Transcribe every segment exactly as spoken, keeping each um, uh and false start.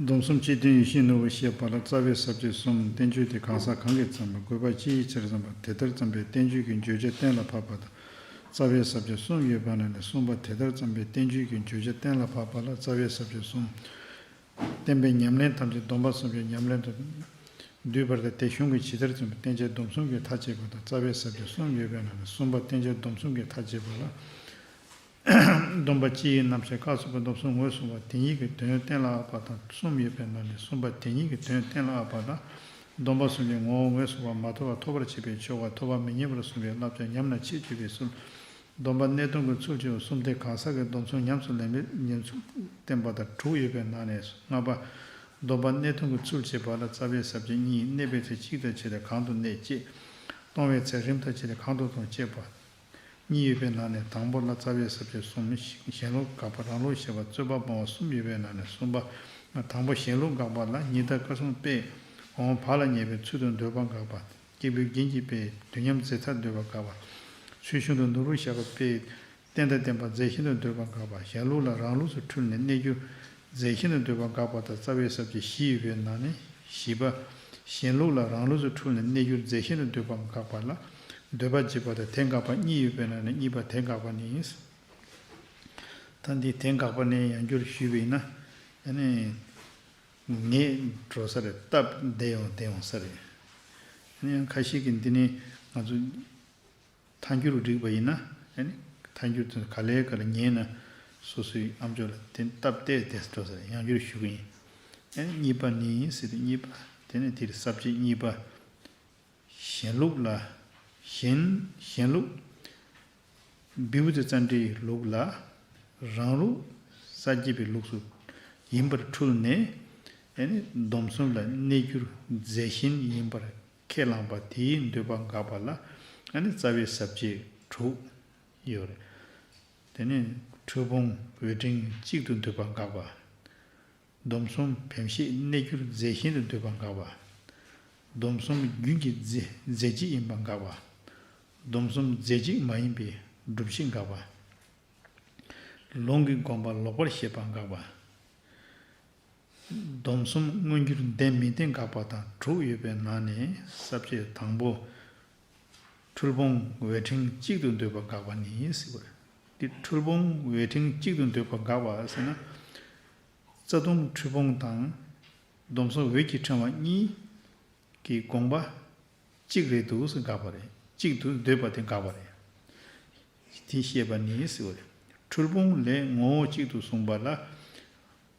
སྡོམ་གསུམ་སྤྱི་དོན་ཡེ་ཤེས་ནོར་བུ་ཞེས་པ་ལ་རྩ་བའི་ཟབ་ཆོས་གསུམ། བསྟན་བཅོས་དེ་གང་ཟག་གང་གིས་བརྩམས་པ། དགོས་པ་ཅི་ཡི་ཕྱིར་བརྩམས་པ། དེ་ལྟར་བརྩམས་པའི་བསྟན་བཅོས་ཀྱི་བརྗོད་བྱ་གཏན་ལ་ཕབ་པ་དང་། རྩ་བའི་ཟབ་ཆོས་གསུམ་ཡོད་པ་ན་ནི། གསུམ་པ། དེ་ལྟར་བརྩམས་པའི་བསྟན་བཅོས་ཀྱི་བརྗོད་བྱ་གཏན་ལ་ཕབ་པ་ལ་རྩ་བའི་ཟབ་ཆོས་གསུམ། བསྟན་པའི་ཉམས་ལེན་ཐམས་ཅད་སྡོམ་པ་གསུམ་གྱི་ཉམས་ལེན་དུ་འདུས་པར་ཐལ། དེ་གཞུང་གིས་ཇི་ལྟར་བརྩམས་པའི་བསྟན་བྱ་སྡོམ་གསུམ་གྱིས་མཐའ་བཅད་པ་དང་། རྩ་བའི་ཟབ་ཆོས་གསུམ་ཡོད་པ་ན་ནི། གསུམ་པ། བསྟན་བྱ་སྡོམ་གསུམ་གྱིས་མཐའ་བཅད་པ་ལ། སྡོམ་པ་སྤྱི་ཡི་རྣམ་གཞག་སྐབས་སུ་བབ་སྡོམ་གསུམ་ངོས་བཟུང་བ་དེ་ཉིད་ཀྱི་དོན་གཏན་ལ་དབབ་པ་དང་གསུམ་ཡོད་པའི་ནང་ནས། གསུམ་པ། དེ་ཉིད་ཀྱི་དོན་གཏན་ལ་དབབ་པ་ལ། སྡོམ་པ་གསུམ་གྱི་ངོ་བོ་ངོས་བཟུང་བ་མ་ཐོབ་པ་ཐོབ་པར་བྱེད་པའི་ཆོ་ག། ཐོབ་པ་མི་ཉན་པར་གསུངས་པའི་བསླབ་བྱ། ཉམས་ན་ཆེས་ཆེ་བའི་ཚུལ། སྡོམ་པ་གནས་སྡོམ་གྱི་ཚུལ་བྱེད་པ་གསུམ་སྟེ། གང་ཟག་གིས་སྡོམ་གསུམ་ཉམས་སུ་ལེན་པའི་ཉམས་སུ་བསྟེན་པ་དང་དྲུག་ཡོད་པའི་ནང་ནས་ལྔ་པ། སྡོམ་པ་གནས་སྡོམ་གྱི་ཚུལ་བྱེད་པ་ལ་རྩ་བའི་ཟབ་ཆོས་གཉིས། གནས་པའི་ཚེ་གཅིག་དང་བྱེད་དེ་གང་དུ་གནས་བཅས། གཏོང་བའི་ཚེ་རིམ་དང་བཅས་ཏེ་གང་དུ་གཏོང་བཅས་པ། གཉིས་ཡོད་པའི་ནང་ནས་དང་པོ་ལ་རྩ་བའི་ཟབ་ཆོས་གསུམ། གཞན་ལུགས་དགག་པ། རང་ལུགས་བཤད་པ། རྩོད་པ་སྤོང་བ་གསུམ་ཡོད་པའི་ནང་ནས་གསུམ་པ། དང་པོ་གཞན་ལུགས་དགག་པ་ལ་ཉི་ཟླ་སྐར་གསུམ་དཔེ་འོང་བ་ལ་ཉེ་བའི་ཚུལ་དུ་འདོད་པ་དགག་པ། སྐྱེས་བུའི་རྒྱན་གྱི་དཔེ་དུས་མཉམ་རྫས་ཐ་འདོད་པ་དགག་པ། ཚུལ་གཞུང་དུ་ནོར་བུ་ཞགས་པ་དཔེ་རྟེན་དང་བརྟེན་པ་རྫས་གཞན་དུ་འདོད་པ་དགག་པ། གཞན་ལུགས་ལ་རང་ལུགས་སུ་འཁྲུལ་ནས་གནས་འགྱུར་རྫས་གཞན་དུ་འདོད་པ་དགག་པ་དང་རྩ་བའི་ཟབ་ཆོས་བཞི་ཡོད་པའི་ནང་ནས་བཞི་པ། གཞན་ལུགས་ལ་རང་ལུགས་སུ་འཁྲུལ་ནས་གནས་འགྱུར་རྫས་གཞན་དུ་འདོད་པ་དགག་པ་ལ། འདོད་པ་འཇིག་པ་དང་དེ་དགག་པ་གཉིས་ཡོད་པའི་ནང་ནས་གཉིས་པ་དེ་དགག་པ་ནི་ཡིན། ད་འདི་དེ་དགག་པ་ནི་ཡང་བསྒྱུར་ཞུས་པ་ཡིན་ན། ཨ་ནི་ངེས་འགྲོ་ས་རེད། སྟབས་བདེ་ཡང་བདེ་ཡོང་ས་རེད། ཨ་ནི་ཡང་ཁ་ཤས་ཀྱིས་འདི་ནི་ང་ཚོ་ཐལ་འགྱུར་བསྒྲིགས་པ་ཡིན་ན། ཨ་ནི་ཐལ་འགྱུར་དེ་ག་ལེ་ག་ལེ་ཉན་ན་སོ་སོའི་ཨམ་ཅོག་ལ་དེ་སྟབས་བདེ་བདེ་འགྲོ་ས་རེད། ཡང་བསྒྱུར་ཞུ་གི་ཡིན། ཨ་ནི་གཉིས་པ་ནི་ཟེར་དུས་གཉིས་པ་དེ་ནི་དེར་ས་བཅད་གཉིས་པ། གཞན་ལུགས་ལ། གཞན། གཞན་ལུགས། བི་བུ་ཏི་ཙནྡྲའི་ལུགས་ལ་རང་ལུགས་ས་བརྒྱད་པའི་ལུགས་སུ་ཡིན་པར་འཁྲུལ་ནས། ཨ་ནི་སྡོམ་གསུམ་ལ་གནས་འགྱུར་རྫས་གཞན་ཡིན་པར་ཁས་བླངས་པ་དེའི་འདོད་པ་དགག་པ་ལ། ཨ་ནི་རྩ་བའི་ཟབ་ཆོས་དྲུག་ཡོད་རེད། དེ་ནི་འཁྲུལ་སྤོང་འོད་འབྲིང་གཅིག་ཏུ་འདོད་པ་དགག་པ། སྡོམ་གསུམ་བེམ་ཤེས་གནས་འགྱུར་རྫས་གཞན་དུ་འདོད་པ་དགག་པ། སྡོམ་གསུམ་རྒྱུན་གྱི་རྫས་རྫས་གཅིག་ཡིན་པ་དགག་པ། སྡོམ་གསུམ་རྫས་གཅིག་མ་ཡིན་པའི་སྒྲུབ་བྱེད་དགག་པ། ལུང་གི་དགོངས་པ་ལོག་པར་བཤད་པ་དགག་པ། སྡོམ་གསུམ་མངོན་གྱུར་བདེན་མི་བདེན་དགག་པ་དང་དྲུག་ཡོད་པའི་ནང་ནས་ས་བཅད་དང་པོ། འཁྲུལ་སྤོང་འོད་འབྲིང་གཅིག་ཏུ་འདོད་པ་དགག་པ་ནི་ཟེར་བ་རེད། འདི་འཁྲུལ་སྤོང་འོད་འབྲིང་གཅིག་ཏུ་འདོད་པ་དགག་པ་ཟེར་ན། རྩ་ལྟུང་འཁྲུལ་སྤོང་དང་སྡོམ་གསུམ་འོད་ཀྱི་ཕྲེང་བ་གཉིས་ཀྱི་དགོངས་པ་གཅིག་རེད་འདུག་ཟེར་དགག་པ་རེད། གཅིག་ཏུ་འདོད་པ་དེ་དགག་པ་རེད། དེ་བཤད་པ་ནི་ཟེར་བ་རེད། འཁྲུལ་སྤོང་ལས་ངོ་བོ་གཅིག་ཏུ་གསུངས་པ་ལ།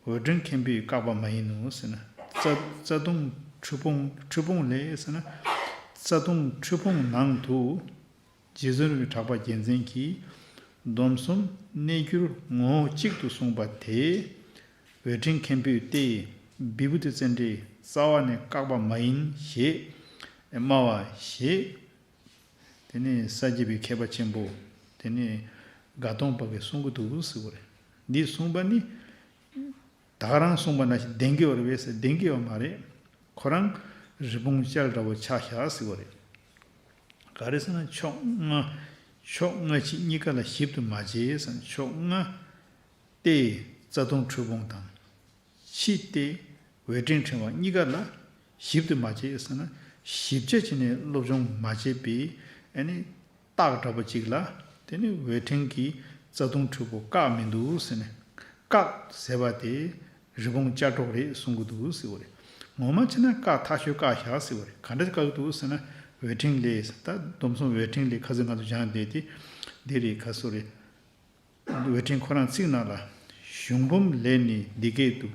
འོད་འབྲིང་མཁན་པོས་བཀག་པ་མ་ཡིན་ནོ་ཟེར་ན། རྩ་རྩ་ལྟུང་འཁྲུལ་སྤོང་འཁྲུལ་སྤོང་ལས་ཟེར་ན། རྩ་ལྟུང་འཁྲུལ་སྤོང་ནང་དུ་རྗེ་བཙུན་རིན་པོ་ཆེ་གྲགས་པ་རྒྱལ་མཚན་གྱིས་སྡོམ་གསུམ་གནས་འགྱུར་ངོ་བོ་གཅིག་ཏུ་གསུངས་པ་དེ། འོད་འབྲིང་མཁན་པོས་ཏེ། བི་བུ་ཏི་ཙནྡྲས་རྩ་བ་ནས་བཀག་པ་མ་ཡིན་ཞེས་སྨྲ་བ་ཞེས། དེ་ནས་ས་སྐྱ་པའི་མཁས་པ་ཆེན་པོ། དེ་ནས་དགའ་གདོང་པ་གིས་གསུང་གི་འདུག་ཟེར་བ་རེད། འདི་གསུངས་པ་ནི། ད་ག་རང་གསུངས་པ་ནང་བཞིན་བདེན་གྱི་ཡོད་རེད་པས་ཟེར། བདེན་གྱི་ཡོད་མ་རེད། ཁོ་རང་རི་བོང་ཅལ་འདྲ་བོ་ཆགས་བཞག་ཟེར་བ་རེད། ག་རེ་ཟེར་ན་ཕྱོགས་སྔ། ཕྱོགས་སྔ་ཕྱི་གཉིས་ཀ་ལ་ཞིབ་ཏུ་མ་དཔྱད་ཟེར། ཕྱོགས་སྔ་སྟེ་རྩ་ལྟུང་འཁྲུལ་སྤོང་དང་། ཕྱི་སྟེ་འོད་འབྲིང་ཕྲེང་བ་གཉིས་ཀ་ལ་ཞིབ་ཏུ་མ་དཔྱད་ཟེར་ན། ཞིབ་དཔྱད་བྱས་ནས་སློབ་སྦྱོང་མ་བྱས་པའི་ཨ་ནི་རྟགས་འདྲ་པོ་ཅིག་ལ། དེ་ནི་འོད་འབྲིང་གིས་རྩ་ལྟུང་འཁྲུལ་པོ་བཀག་མི་འདུག་ཟེར་ནས། བཀག་ཟེར་བ་དེ་རི་བོང་ཅལ་སྒྲོག་རེད་གསུང་གི་འདུག་ཟེར་བ་རེད། ངོ་མ་བྱས་ན་བཀག་ཐག་ཆོད་བཀག་བཞག་ཟེར་བ་རེད། ག་འདྲ་བཀག་གི་འདུག་ཟེར་ན། འོད་འབྲིང་ལས་ད་སྡོམ་གསུམ་འོད་འབྲིང་ལས་ཁ་སང་ང་ཚོ་སྦྱངས་བསྡད་དེ། འདི་རེད། ག་སོ་རེད། འོད་འབྲིང་ཁོ་རང་ཚིག་ནང་ལ། གཞུང་འབུམ་ལས་ནི་འདི་སྐད་དུ།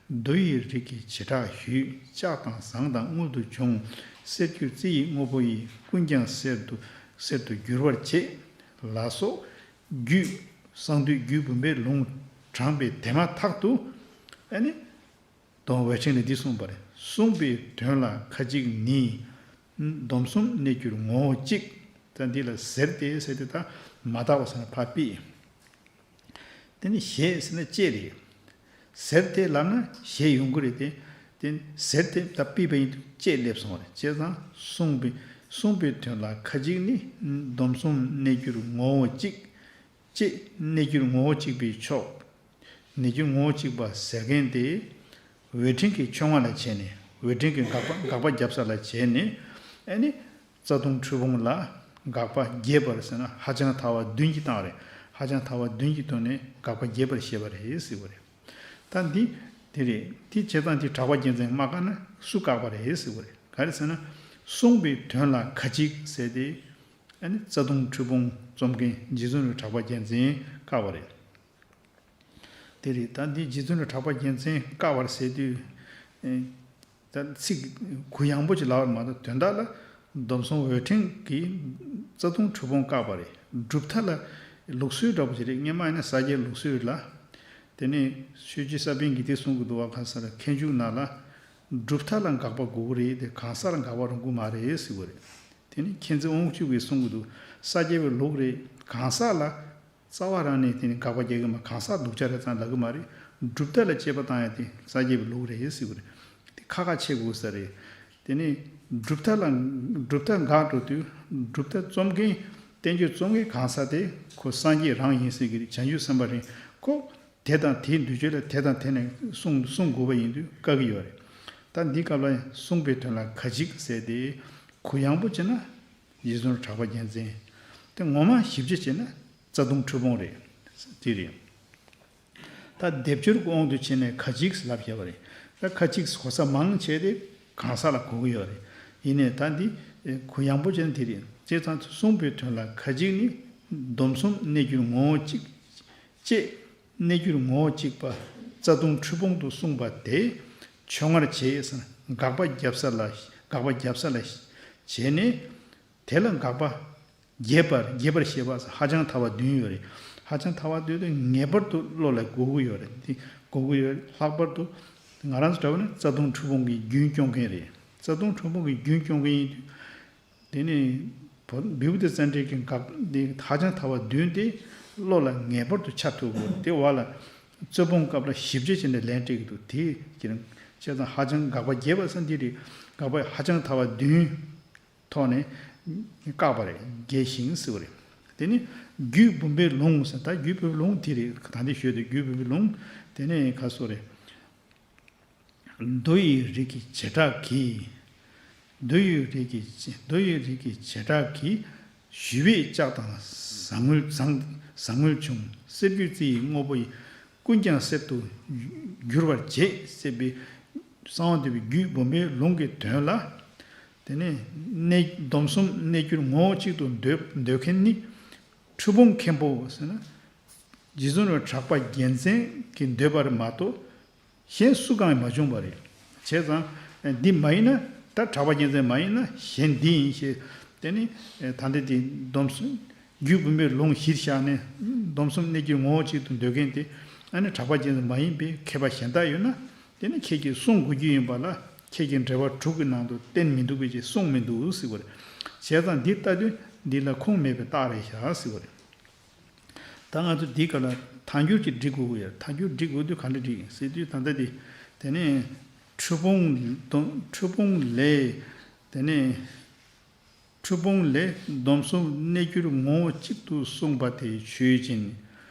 རྡོ་ཡི་རིགས་ཀྱི་བྱེ་བྲག་ཞུས། ལྕགས་དང་ཟངས་དང་དངུལ་དུ་འབྱུང་། གསེར་འགྱུར་རྩི་ཡི་དངོས་པོ་ཡིས། ཀུན་ཀྱང་གསེར་དུ་གསེར་དུ་འགྱུར་བར་བྱེད། ལ་སོགས་རྒྱུད་གསང་འདུས་རྒྱུད་འབུམ་པའི་ལུང་དྲངས་པའི་དེ་མ་ཐག་ཏུ། ཨ་ནི། སྡོམ་འོད་འབྲིང་ལས་འདི་གསུངས་པ་རེད། གསུངས་པའི་དོན་ལ་ཁ་ཅིག་ནི། སྡོམ་གསུམ་གནས་འགྱུར་ངོ་བོ་གཅིག་ད་འདི་ལ་ཟེར་ཏེ་ཟེར་ཏེ་ད་མ་དག་པ་ཟེར་ན་ཕར་ཕུད། དེ་ནི་ཞེས་ཟེར་ན་ཅེས་རེད། ཟེར་ཏེ་ལབ་ན་ཞེས་ཡོང་གི་རེད་དེ། དེ་ཟེར་ཏེ་ད་ཕུད་པ་ཡིན་དུས་ཅེས་སླེབས་སོང་བ་རེད། བྱས་ཙང་གསུངས་པའི་གསུངས་པའི་དོན་ལ་ཁ་ཅིག་ནི། སྡོམ་གསུམ་གནས་འགྱུར་ངོ་བོ་གཅིག་ཅེས་གནས་འགྱུར་ངོ་བོ་གཅིག་པའི་ཕྱོགས། གནས་འགྱུར་ངོ་བོ་གཅིག་པ་ཟེར་མཁན་དེ། འོད་ཕྲེང་གི་ཕྱོགས་སྔ་ལ་བྱས་ནས། འོད་ཕྲེང་གི་དགག་པ་དགག་པ་རྒྱབ་ས་ལ་བྱས་ནས། ཨ་ནི་རྩ་ལྟུང་འཁྲུལ་སྤོང་ལ་དགག་པ་རྒྱས་པར་ཟེར་ན་ཧ་ཅང་ཐལ་བ་བདུན་གྱིས་བཏང་རེད། ཧ་ཅང་ཐལ་བ་བདུན་གྱི་ཐོག་ནས་དགག་པ་རྒྱས་པར་བཤད་པ་རེད་ཟེར་བ་རེད། ད་འདི་དེ་རེད། དེ་བྱས་ཙང་དེ་གྲགས་པ་རྒྱལ་མཚན་མ་བཀག་ན་སུ་བཀག་པ་རེད་ཟེར་བ་རེད། ག་རེ་ཟེར་ན། གསུངས་པའི་དོན་ལ་ཁ་ཅིག་ཟེར་ཏེ། ཨ་ནི་རྩ་ལྟུང་འཁྲུལ་སྤོང་རྩོམ་མཁན་རྗེ་བཙུན་གྲགས་པ་རྒྱལ་མཚན་བཀག་པ་རེད། དེ་རེད། ད་འདི་རྗེ་བཙུན་གྲགས་པ་རྒྱལ་མཚན་བཀག་པར་ཟེར་དུས། ཨེ། ད་ཚིག་གུ་ཡངས་པོ་ཅིག་ལབ་པ་མ་གཏོགས་དོན་དག་ལ། སྡོམ་གསུམ་འོད་ཕྲེང་གིས་རྩ་ལྟུང་འཁྲུལ་སྤོང་བཀག་པ་རེད། གྲུབ་མཐའ་ལ་ལུགས་སྲོལ་འདྲ་པོ་ཅིག་རེད། སྔོན་མ་ཡིན་ན་ས་སྐྱའི་ལུགས་སྲོལ་ལ། དེ་ནས་ཆོས་རྗེ་ས་པཎ་གྱིས་དེ་གསུང་གི་འདུག་བ། གང་ཟེར་ན་མཁས་འཇུག་ནང་ལ། གྲུབ་མཐའ་ལ་དགག་པ་དགོས་ཀྱི་རེད་དེ། གང་ཟག་ལ་དགག་པ་རུང་གི་མ་རེད་ཟེར་གྱི་རེད། དེ་ནི་མཁྱེན་བརྩེ་དབང་ཕྱུག་གིས་གསུང་གི་འདུག་ས་སྐྱ་པའི་ལུགས་རེད། གང་ཟག་ལ་རྩ་བ་རང་ནས་དེ་ནི་དགག་པ་རྒྱག་གི་མ། གང་ཟག་སྡུག་ཅག་རེད་ཙང་ལབ་གི་མ་རེད། གྲུབ་མཐའ་ལ་དཔྱད་པ་བཏང་ཡ་དེ་ས་སྐྱ་པའི་ལུགས་རེད་ཟེར་གྱི་རེད། དེ་ཁ་ཁ་ཕྱེ་དགོས་ས་རེད། དེ་ནི་གྲུབ་མཐའ་ལ། གྲུབ་མཐའ་འགག་འགྲོ་དུས་གྲུབ་མཐའ་རྩོམ་མཁན། བསྟན་བཅོས་རྩོམ་མཁན་གང་ཟག་དེ་ཁོ་སངས་རྒྱས་རང་ཡིན་ཟེར་གྱི་རེད། བྱང་ཆུབ་སེམས་དཔའ་རེད། ཁོ། དེ་དང་དེའི་མདུན་ཅོག་ལ་དེ་དང་དེ་ནས་གསུང་གསུང་དགོས་པ་ཡིན་དུས་བཀག་གི་ཡོད་རེད། ད་འདི་སྐབས་ལ་གསུངས་པའི་དོན་ལ་ཁ་ཅིག་ཟེར་ཏེ། གུ་ཡངས་པོ་བྱས་ན་རྗེ་བཙུན་གྲགས་པ་རྒྱལ་མཚན། དེ་ངོ་མ་ཞིབ་ཆ་བྱས་ན་རྩ་ལྟུང་འཁྲུལ་སྤོང་རེད། དེ་རེད། ད་སྡེབ་སྦྱོར་གྱི་དབང་དུ་བྱས་ནས་ཁ་ཅིག་ལབ་བཞག་པ་རེད། ད་ཁ་ཅིག་གོ་ས་མང་ཆེ་དེ་གང་ཟག་ལ་གོ་གི་ཡོད་རེད། ཡིན་ནའི་ད་འདི་གུ་ཡངས་པོ་བྱས་ན་དེ་རེད། བྱས་ཙང་གསུངས་པའི་དོན་ལ་ཁ་ཅིག་ནི་སྡོམ་གསུམ་གནས་གྱུར་ངོ་བོ་གཅིག་ཅེས། གནས་གྱུར་ངོ་བོ་གཅིག་པ་རྩ་ལྟུང་འཁྲུལ་སྤོང་དུ་གསུངས་པ་དེ་ཕྱོགས་སྔར་བྱས་ཟེར་ན་དགག་པ་རྒྱབ་ས་ལ། དགག་པ་རྒྱབ་ས་ལ་བྱས་ནས། དེ་ལ་དགག་པ་རྒྱས་པར་རྒྱས་པར་བཤད་པ་ཧ་ཅང་ཐལ་བ་བདུན་ཡོད་རེད། ཧ་ཅང་ཐལ་བ་བདུན་དེ་ངེས་པར་དུ་བློ་ལ་འགོག་གི་ཡོད་རེད། དེ་འགོག་གི་ཡོད་རེད། ལྷག་པར་དུ་ང་རང་ཚོ་འདྲ་བོ་ནི་རྩ་ལྟུང་འཁྲུལ་སྤོང་གི་རྒྱུན་སྐྱོང་མཁན་རེད། རྩ་ལྟུང་འཁྲུལ་སྤོང་གི་རྒྱུན་སྐྱོང་མཁན་ཡིན་དུས། དེ་ནས་བོ་བི་བུ་ཏི་ཙནྡྲའི་གི་དགག་འདི་ཧ་ཅང་ཐལ་བ་བདུན་དེ་བློ་ལ་ངེས་པར་དུ་འཆར་ཐུབ་དགོས། དེ་བ་ལ་རྩོད་སྤོང་སྐབས་ལ་ཞིབ་དཔྱད་བྱས་ནས་ལན་སྤྲད་ཀྱི་འདུག་དེ་ཁྱེད་རང་བྱས་ཙང་ཧ་ཅང་དགག་པ་རྒྱས་པ་ཟེར་འདི་རེད། དགག་པ་ཧ་ཅང་ཐལ་བ་བདུན་ཐོག་ནས་བཀག་པ་རེད། རྒྱས་ཤིང་ཟེར་བ་རེད། དེ་ནི་རྒྱུད་བུམ་པའི་ལུང་ཟེར། ད་རྒྱུད་བུམ་པའི་ལུང་དེ་རེད། ད་འདི་ཞུས་ཏེ་རྒྱུད་བུམ་པའི་ལུང་དེ་ནས་ག་སོ་རེད། མདོ་ཡི་རིགས་ཀྱི་བྱེ་བྲག་གིས། མདོ་ཡི་རིགས་ཀྱི་མདོ་ཡི་རིགས་ཀྱི་བྱེ་བྲག་གིས། ཞུས་པས་ལྕགས་དང་ཟངས་དངུལ་ཟངས་ཟངས་དངུལ་བྱུང་། གསེར་འགྱུར་རྩི་ཡི་དངོས་པོ་ཡིས། ཀུན་ཀྱང་གསེར་དུ་འགྱུར་བར་བྱེད་ཟེར་བའི་གསང་བ་འདུས་པའི་རྒྱུད་བུམ་པའི་ལུང་གི་དོན་ལ། དེ་ནས་གནས་སྡོམ་གསུམ་གནས་གྱུར་ངོ་བོ་གཅིག་ཏུ་འདོད་འདོད་མཁན་ནི། འཁྲུལ་སྤོང་མཁན་པོ་ཟེར་ན། རྗེ་བཙུན་གྲགས་པ་རྒྱལ་མཚན་གྱིས་འདོད་པར་མ་གཏོགས། གཞན་སུ་གང་ཡང་མ་བྱུང་བ་རེད། བྱས་ཙང་། འདི་མ་ཡིན་ན། ད་གྲགས་པ་རྒྱལ་མཚན་མ་ཡིན་ན་གཞན་འདི་ཡིན་ཞེས། དེ་ནི་ད་ལྟ་དེ་སྡོམ་གསུམ་རྒྱུད་བུམ་པའི་ལུང་གཞིར་བཞག་ནས་སྡོམ་གསུམ་གནས་གྱུར་ངོ་བོ་གཅིག་ཏུ་འདོད་མཁན་དེ། ཨ་ནི་གྲགས་པ་རྒྱལ་མཚན་མ་ཡིན་པའི་མཁས་པ་གཞན་དག་ཡོད་ན། དེ་ནི་ཁྱེད་ཀྱིས་གསུང་དགོས་རྒྱུ་ཡིན་པ་ལ། ཁྱེད་ཀྱིས་འགྲེལ་པ་དྲུག་གི་ནང་དུ་བསྟན་མི་འདུག་པས་ཅེས་གསུངས་མི་འདུག་ཟེར་བ་རེད། བྱས་ཙང་འདི་ལྟ་དུས་འདི་ལ་ཁུངས་མེད་པའི་རྟགས་རེད་བཞག་ཟེར་བ་རེད། ད་ང་ཚོ་འདི་ག་ལ་ཐལ་འགྱུར་གྱི་སྒྲིག་དགོས་ཀྱི་ཡོད། ཐལ་འགྱུར་སྒྲིག་དགོས་དུས་ག་འདྲ་སྒྲིག་ཡིན་ཟེར་དུས་ད་ལྟ་འདི། དེ་ནས་འཁྲུལ་སྤོང་དང་འཁྲུལ་སྤོང་ལས། དེ་ནས་འཁྲུལ་སྤོང་ལས་སྡོམ་གསུམ་གནས་གྱུར་ངོ་བོ་གཅིག་ཏུ་གསུངས་པ་དེ་ཆོས་ཅན།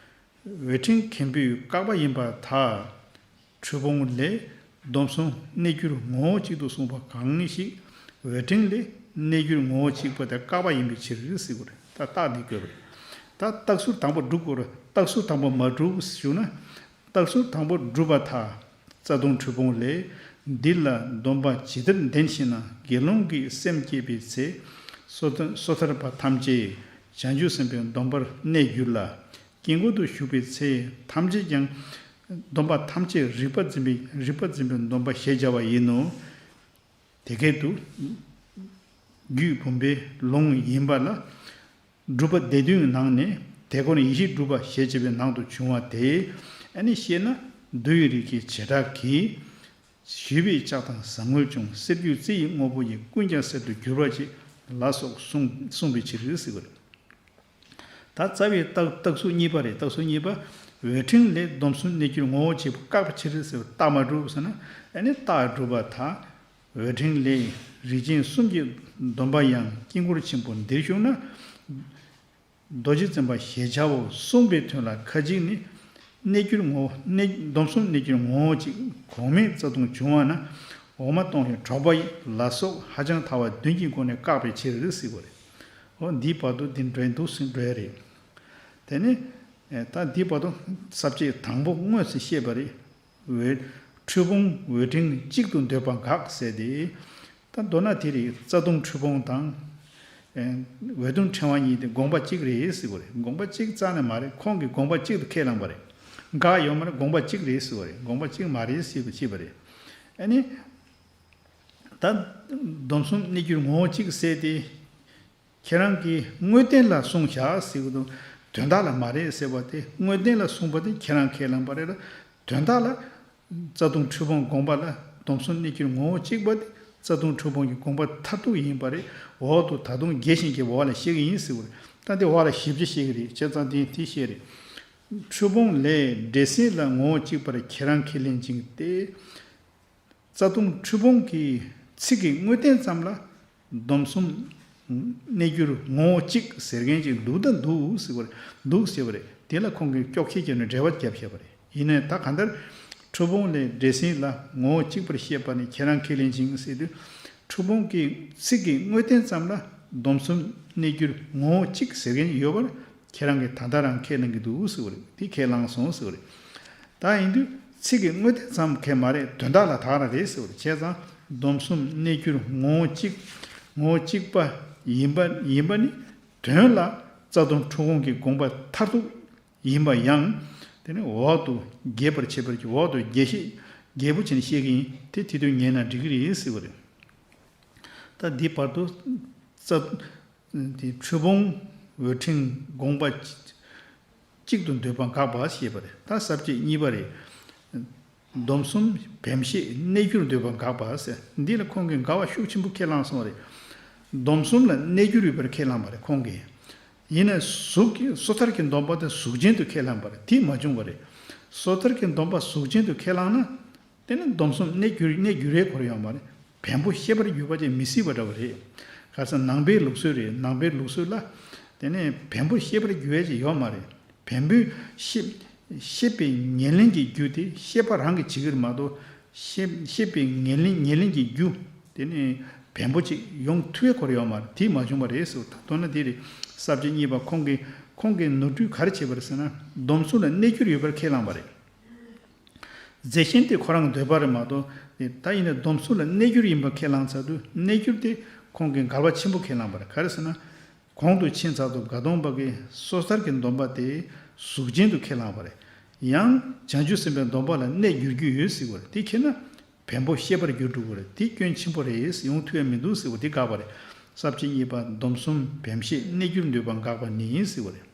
འོད་ཕྲེང་མཁན་པོས་བཀག་པ་ཡིན་པར་ཐལ། འཁྲུལ་སྤོང་ལས་སྡོམ་གསུམ་གནས་གྱུར་ངོ་བོ་གཅིག་ཏུ་གསུངས་པ་གང་ཞིག་འོད་ཕྲེང་ལས་གནས་གྱུར་ངོ་བོ་གཅིག་པ་དེ་བཀག་པ་ཡིན་པའི་ཕྱིར་ཟེར་དགོས་རེད། ད་རྟགས་འདི་དགོས་པ་རེད། ད་རྟགས་ཟུར་དང་པོ་སྒྲུབ་དགོས་རེད། རྟགས་ཟུར་དང་པོ་མ་གྲུབ་ཞུ་ན། རྟགས་ཟུར་དང་པོ་སྒྲུབ་པར་ཐལ། རྩ་ལྟུང་འཁྲུལ་སྤོང་ལས། འདི་ལ་སྡོམ་པ་ཇི་ལྟར་ལྡན་ཞེ་ན། དགེ་སློང་གི་སེམས་བསྐྱེད་པའི་ཚེ། སོ་ཐར་སོ་ཐར་པ་ཐམས་ཅད་བྱང་ཆུབ་སེམས་དཔའི་སྡོམ་པར་གནས་འགྱུར་ལ། དཀྱིལ་འཁོར་དུ་ཞུགས་པའི་ཚེ་ཐམས་ཅད་ཀྱང་སྡོམ་པ་ཐམས་ཅད་རིག་པ་འཛིན་པའི་རིག་པ་འཛིན་པའི་སྡོམ་པ་ཞེས་བྱ་བ་ཡིན་ནོ། དེ་སྐད་དུ་རྒྱུད་བུམ་པའི་ལུང་ཡིན་པ་ལ། སྒྲུབ་པ་སྡེ་བདུན་ནང་ནས་དེ་སྐོར་ཡེ་ཤེས་སྒྲུབ་པ་ཞེས་བྱ་བའི་ནང་དུ་བྱུང་བ་དེ། ཨ་ནི་ཤེས་ན་མདོ་ཡི་རིགས་ཀྱི་བྱེ་བྲག་གིས། ཞུས་པས་ལྕགས་དང་ཟངས་དངུལ་བྱུང་། གསེར་འགྱུར་རྩི་ཡི་དངོས་པོ་ཡིས། ཀུན་ཀྱང་གསེར་དུ་འགྱུར་བར་བྱེད། ལ་སོགས་གསུངས་གསུངས་པའི་ཕྱིར་ཟེར་བ་རེད། ད་རྩ་བའི་རྟགས་རྟགས་ཚུལ་གཉིས་པ་རེད། རྟགས་ཚུལ་གཉིས་པ། འོད་ཕྲེང་ལས་སྡོམ་གསུམ་གནས་གྱུར་ངོ་བོ་གཅིག་པ་བཀག་པའི་ཕྱིར་ཟེར་བ། རྟགས་མ་གྲུབ་ཟེར་ན། ཨ་ནི་རྟགས་གྲུབ་པར་ཐལ། འོད་ཕྲེང་ལས་རིགས་ཅན་གསུམ་གྱི་སྡོམ་པ་ཡང་དཀྱིལ་འཁོར་ཆེན་པོ་འདིར་ཞུགས་ན། རྡོ་རྗེ་འཛིན་པ་ཞེས་བྱའོ་གསུངས་པའི་དོན་ལ་ཁ་ཅིག་ནི། གནས་གྱུར་ངོ་བོ་གནས་སྡོམ་གསུམ་གནས་གྱུར་ངོ་བོ་གཅིག་གོང་མའི་རྩ་ལྟུང་བྱུང་བ་ན། འོག་མ་གཏོང་ཞིང་གྲོགས་པ་ཡི་ལ་སོགས་ཧ་ཅང་ཐལ་བ་བདུན་གྱི་སྒོ་ནས་བཀག་པའི་ཕྱིར་ཟེར་བ་རེད། འོ་འདིའི་བར་དུ་འདི་འགྲོ་འདུག་ཟིན་འགྲོ་ཡ་རེད། དེ་ནི་ད་འདིའི་བར་དུ་ས་བཅད་དང་པོ་དངོས་སུ་བཤད་པ་རེད། འོད་འཁྲུལ་སྤོང་འོད་ཕྲེང་གཅིག་ཏུ་འདོད་པ་འགག་ཟེར་ཏེ། ད་མདོར་ན་དེ་རེད། རྩ་ལྟུང་འཁྲུལ་སྤོང་དང་། ཨེ། འོད་ལྟུང་ཕྲེང་བ་གཉིས་དེ་དགོངས་པ་གཅིག་རེད་ཟེར་བ་རེད། དགོངས་པ་གཅིག་རྩ་ནས་མ་རེད། ཁོང་གིས་དགོངས་པ་གཅིག་ཏུ་ཁས་བླངས་པ་རེད། འགག་ཡོད་མ་རེད། དགོངས་པ་གཅིག་རེད་ཟེར་བ་རེད། དགོངས་པ་གཅིག་མ་རེད་ཟེར་བ་བྱས་པ་རེད། ཨ་ནི། ད་སྡོམ་གསུམ་གནས་གྱུར་ངོ་བོ་གཅིག་ཟེར་ཏེ། ཁྱེད་རང་གིས་དངོས་བསྟན་ལ་གསུངས་བཞག་ཟེར་གྱི་འདུག་དོན་དག་ལ་མ་རེད་ཟེར་བ་དེ། དངོས་བསྟན་ལ་གསུངས་པ་དེ་ཁྱེད་རང་ཁས་བླངས་པ་རེད་ལ། དོན་དག་ལ། རྩ་ལྟུང་འཁྲུལ་སྤོང་དགོངས་པ་ལ་སྡོམ་གསུམ་གནས་གྱུར་ངོ་བོ་གཅིག་པ་དེ་རྩ་ལྟུང་འཁྲུལ་སྤོང་གི་དགོངས་པ་མཐར་ཐུག་ཡིན་པ་རེད། འོག་ཏུ་ད་དུང་རྒྱས་བཤད་ཀྱི་འོག་ལ་བཤད་ཀྱི་ཡིན་ཟེར་བ་རེད། ད་དེ་འོག་ལ་ཞིབ་ཆ་བཤད་ཀྱི་རེད། བྱས་ཙང་དེ་དེ་བཤད་རེད། འཁྲུལ་སྤོང་ལས་འདྲེ་སྲིན་ལ་ངོ་བོ་གཅིག་པར་ཁྱེད་རང་ཁས་ལེན་ཅིང་སྟེ། རྩ་ལྟུང་འཁྲུལ་སྤོང་གི་ཚིག་གི་དངོས་བསྟན་ཙམ་ལ་སྡོམ་གསུམ་གནས་གྱུར་ངོ་བོ་གཅིག་ཟེར་མཁན་ཅིག་འདུག་ད་འདུག་ཟེར་བ་རེད། འདུག་ཟེར་བ་རེད། དེ་ལ་ཁོང་གིས་སྐྱོག་ཁྱི་བརྒྱབ་ནས་འགྲེལ་པ་བརྒྱབ་བཞག་པ་རེད། ཡིན་ནའི་ད་གང་ལྟར་འཁྲུལ་སྤོང་ལས་འདྲེ་སྲིན་ལ་ངོ་བོ་གཅིག་པར་བཤད་པ་ནི་ཁྱེད་རང་ཁས་ལེན་ཅིང་ཟེར་དུས། འཁྲུལ་སྤོང་གི་ཚིག་གི་དངོས་བསྟན་ཙམ་ལ་སྡོམ་གསུམ་གནས་གྱུར་ངོ་བོ་གཅིག་ཟེར་མཁན་ཡོད་པར། ཁྱེད་རང་གིས་ད་ལྟ་རང་ཁས་ལེན་གྱི་འདུག་ཟེར་བ་རེད། དེ་ཁས་བླངས་སོང་ཟེར་བ་རེད། ད་ཡིན་དུས་ཚིག་གི་དངོས་བསྟན་ཙམ་གྱིས་མ་རེད། དོན་དག་ལ་དག་ར་རེད་ཟེར་བ་རེད། བྱས་ཙང་སྡོམ་གསུམ་གནས་གྱུར་ངོ་བོ་གཅིག་ངོ་བོ་གཅིག་པ་ཡིན་པ་ཡིན་པ་ནི་དོན་ལ་རྩ་ལྟུང་འཁྲུལ་སྤོང་གི་དགོངས་པ་མཐར་ཐུག་ཡིན་པ་ཡང་། དེ་ནི་འོག་ཏུ་རྒྱས་པར་བྱེད་པར་གྱི་འོག་ཏུ་རྒྱས་བཤད་རྒྱས་པོ་བྱས་ནས་བཤད་ཀྱི་ཡིན། དེ་དེ་དུས་ཉན་ན་འགྲིག་གི་རེད་ཟེར་བ་རེད། ད་འདི་བར་དུ་རྩ། དེ་འཁྲུལ་སྤོང་འོད་ཕྲེང་དགོངས་པ་གཅིག་ཏུ་འདོད་པ་འགག་པ་ཞེས་པ་རེད། ད་ས་བཅད་གཉིས་པ་རེད། སྡོམ་གསུམ་བེམ་ཤེས་གནས་གྱུར་འདོད་པ་འགག་པ་ཟེར། འདི་ལ་ཁོང་གིས་འགལ་བ་ཤུགས་ཆེན་པོ་ཁས་བླངས་སོང་བ་རེད། སྡོམ་གསུམ་ལ་གནས་གྱུར་ཡོད་པར་ཁས་བླངས་པ་རེད་ཁོང་གིས། ཡིན་ནའི་གཟུགས་ཀྱི་སོ་ཐར་གྱི་སྡོམ་པ་དེ་གཟུགས་ཅན་དུ་ཁས་བླངས་པ་རེད། དེ་མ་བྱུང་བ་རེད། སོ་ཐར་གྱི་སྡོམ་པ་གཟུགས་ཅན་དུ་ཁས་བླངས་ན། དེ་ནི་སྡོམ་གསུམ་གནས་གྱུར་གནས་གྱུར་རེད་གོ་རེ་ཡོད་མ་རེད། བེམ་པོ་ཤེས་པར་གྱུར་པ་ཅིག་མི་སྲིད་པ་འདྲ་བ་རེད། ག་ས་ནང་པའི་ལུགས་སྲོལ་རེད། ནང་པའི་ལུགས་སྲོལ་ལ། དེ་ནས་བེམ་པོ་ཤེས་པར་གྱུར་ཡས་ཅིག་ཡོད་མ་རེད། བེམ་པོས་ཤེས་ཤེས་པའི་ཉེར་ལེན་གྱི་རྒྱུ་དེ་ཤེས་པ་རང་གིས་བྱེད་ཀྱི་རེད་མ་གཏོགས། ཤེས་ཤེས་པའི་ཉེར་ལེན་ཉེར་ལེན་གྱི་རྒྱུ་དེ་ནི་བེམ་པོ་ཅིག་ཡོང་ཐུབ་ཡས་གོ་རེ་ཡོད་མ་རེད། དེ་མ་བྱུང་བ་རེད་ཟེར་བ། ད་མདོར་ན་དེ་རེད། ས་བཅད་གཉིས་པ་ཁོང་གིས་ཁོང་གིས་ནོར་འཁྲུལ་ག་རེ་བྱས་པ་རེད་ཟེར་ན། སྡོམ་གསུམ་ལ་གནས་གྱུར་ཡོད་པར་ཁས་བླངས་པ་རེད། རྫས་གཞན་དེ་ཁོ་རང་འདོད་པ་རེད་མ་གཏོགས། ད་ཡིན་ན་སྡོམ་གསུམ་ལ་གནས་གྱུར་ཡིན་པ་ཁས་བླངས་ཚར་དུས། གནས་གྱུར་དེ་ཁོང་གིས་འགལ་བ་ཆེན་པོ་ཁས་བླངས་པ་རེད། ག་རེ་ཟེར་ན། གོང་དུ་ཕྱིན་ཚར་དུས་དགག་སྡོམ་པ་གིས་སོ་ཐར་གྱི་སྡོམ་པ་དེ་གཟུགས་ཅན་དུ་ཁས་བླངས་པ་རེད། ཡང་བྱང་ཆུབ་སེམས་དཔའི་སྡོམ་པ་ལ་གནས་གྱུར་རྒྱུ་ཡོད་ཟེར་བ་རེད། དེ་ཁྱེར་ན་བེམ་པོ་ཤེས་པར་གྱུར་འགྲོ་གི་རེད། དེ་སྐྱོན་ཆེན་པོ་རེད། ཡོང་ཐུབ་ཡ་མི་འདུག་ཟེར་བ་དེ་དགག་པ་རེད། ས་བཅད་གཉིས་པ་སྡོམ་གསུམ་བེམ་ཤེས་གནས་གྱུར་འདོད་པ་འགག་པ་ནི་ཟེར་བ་རེད།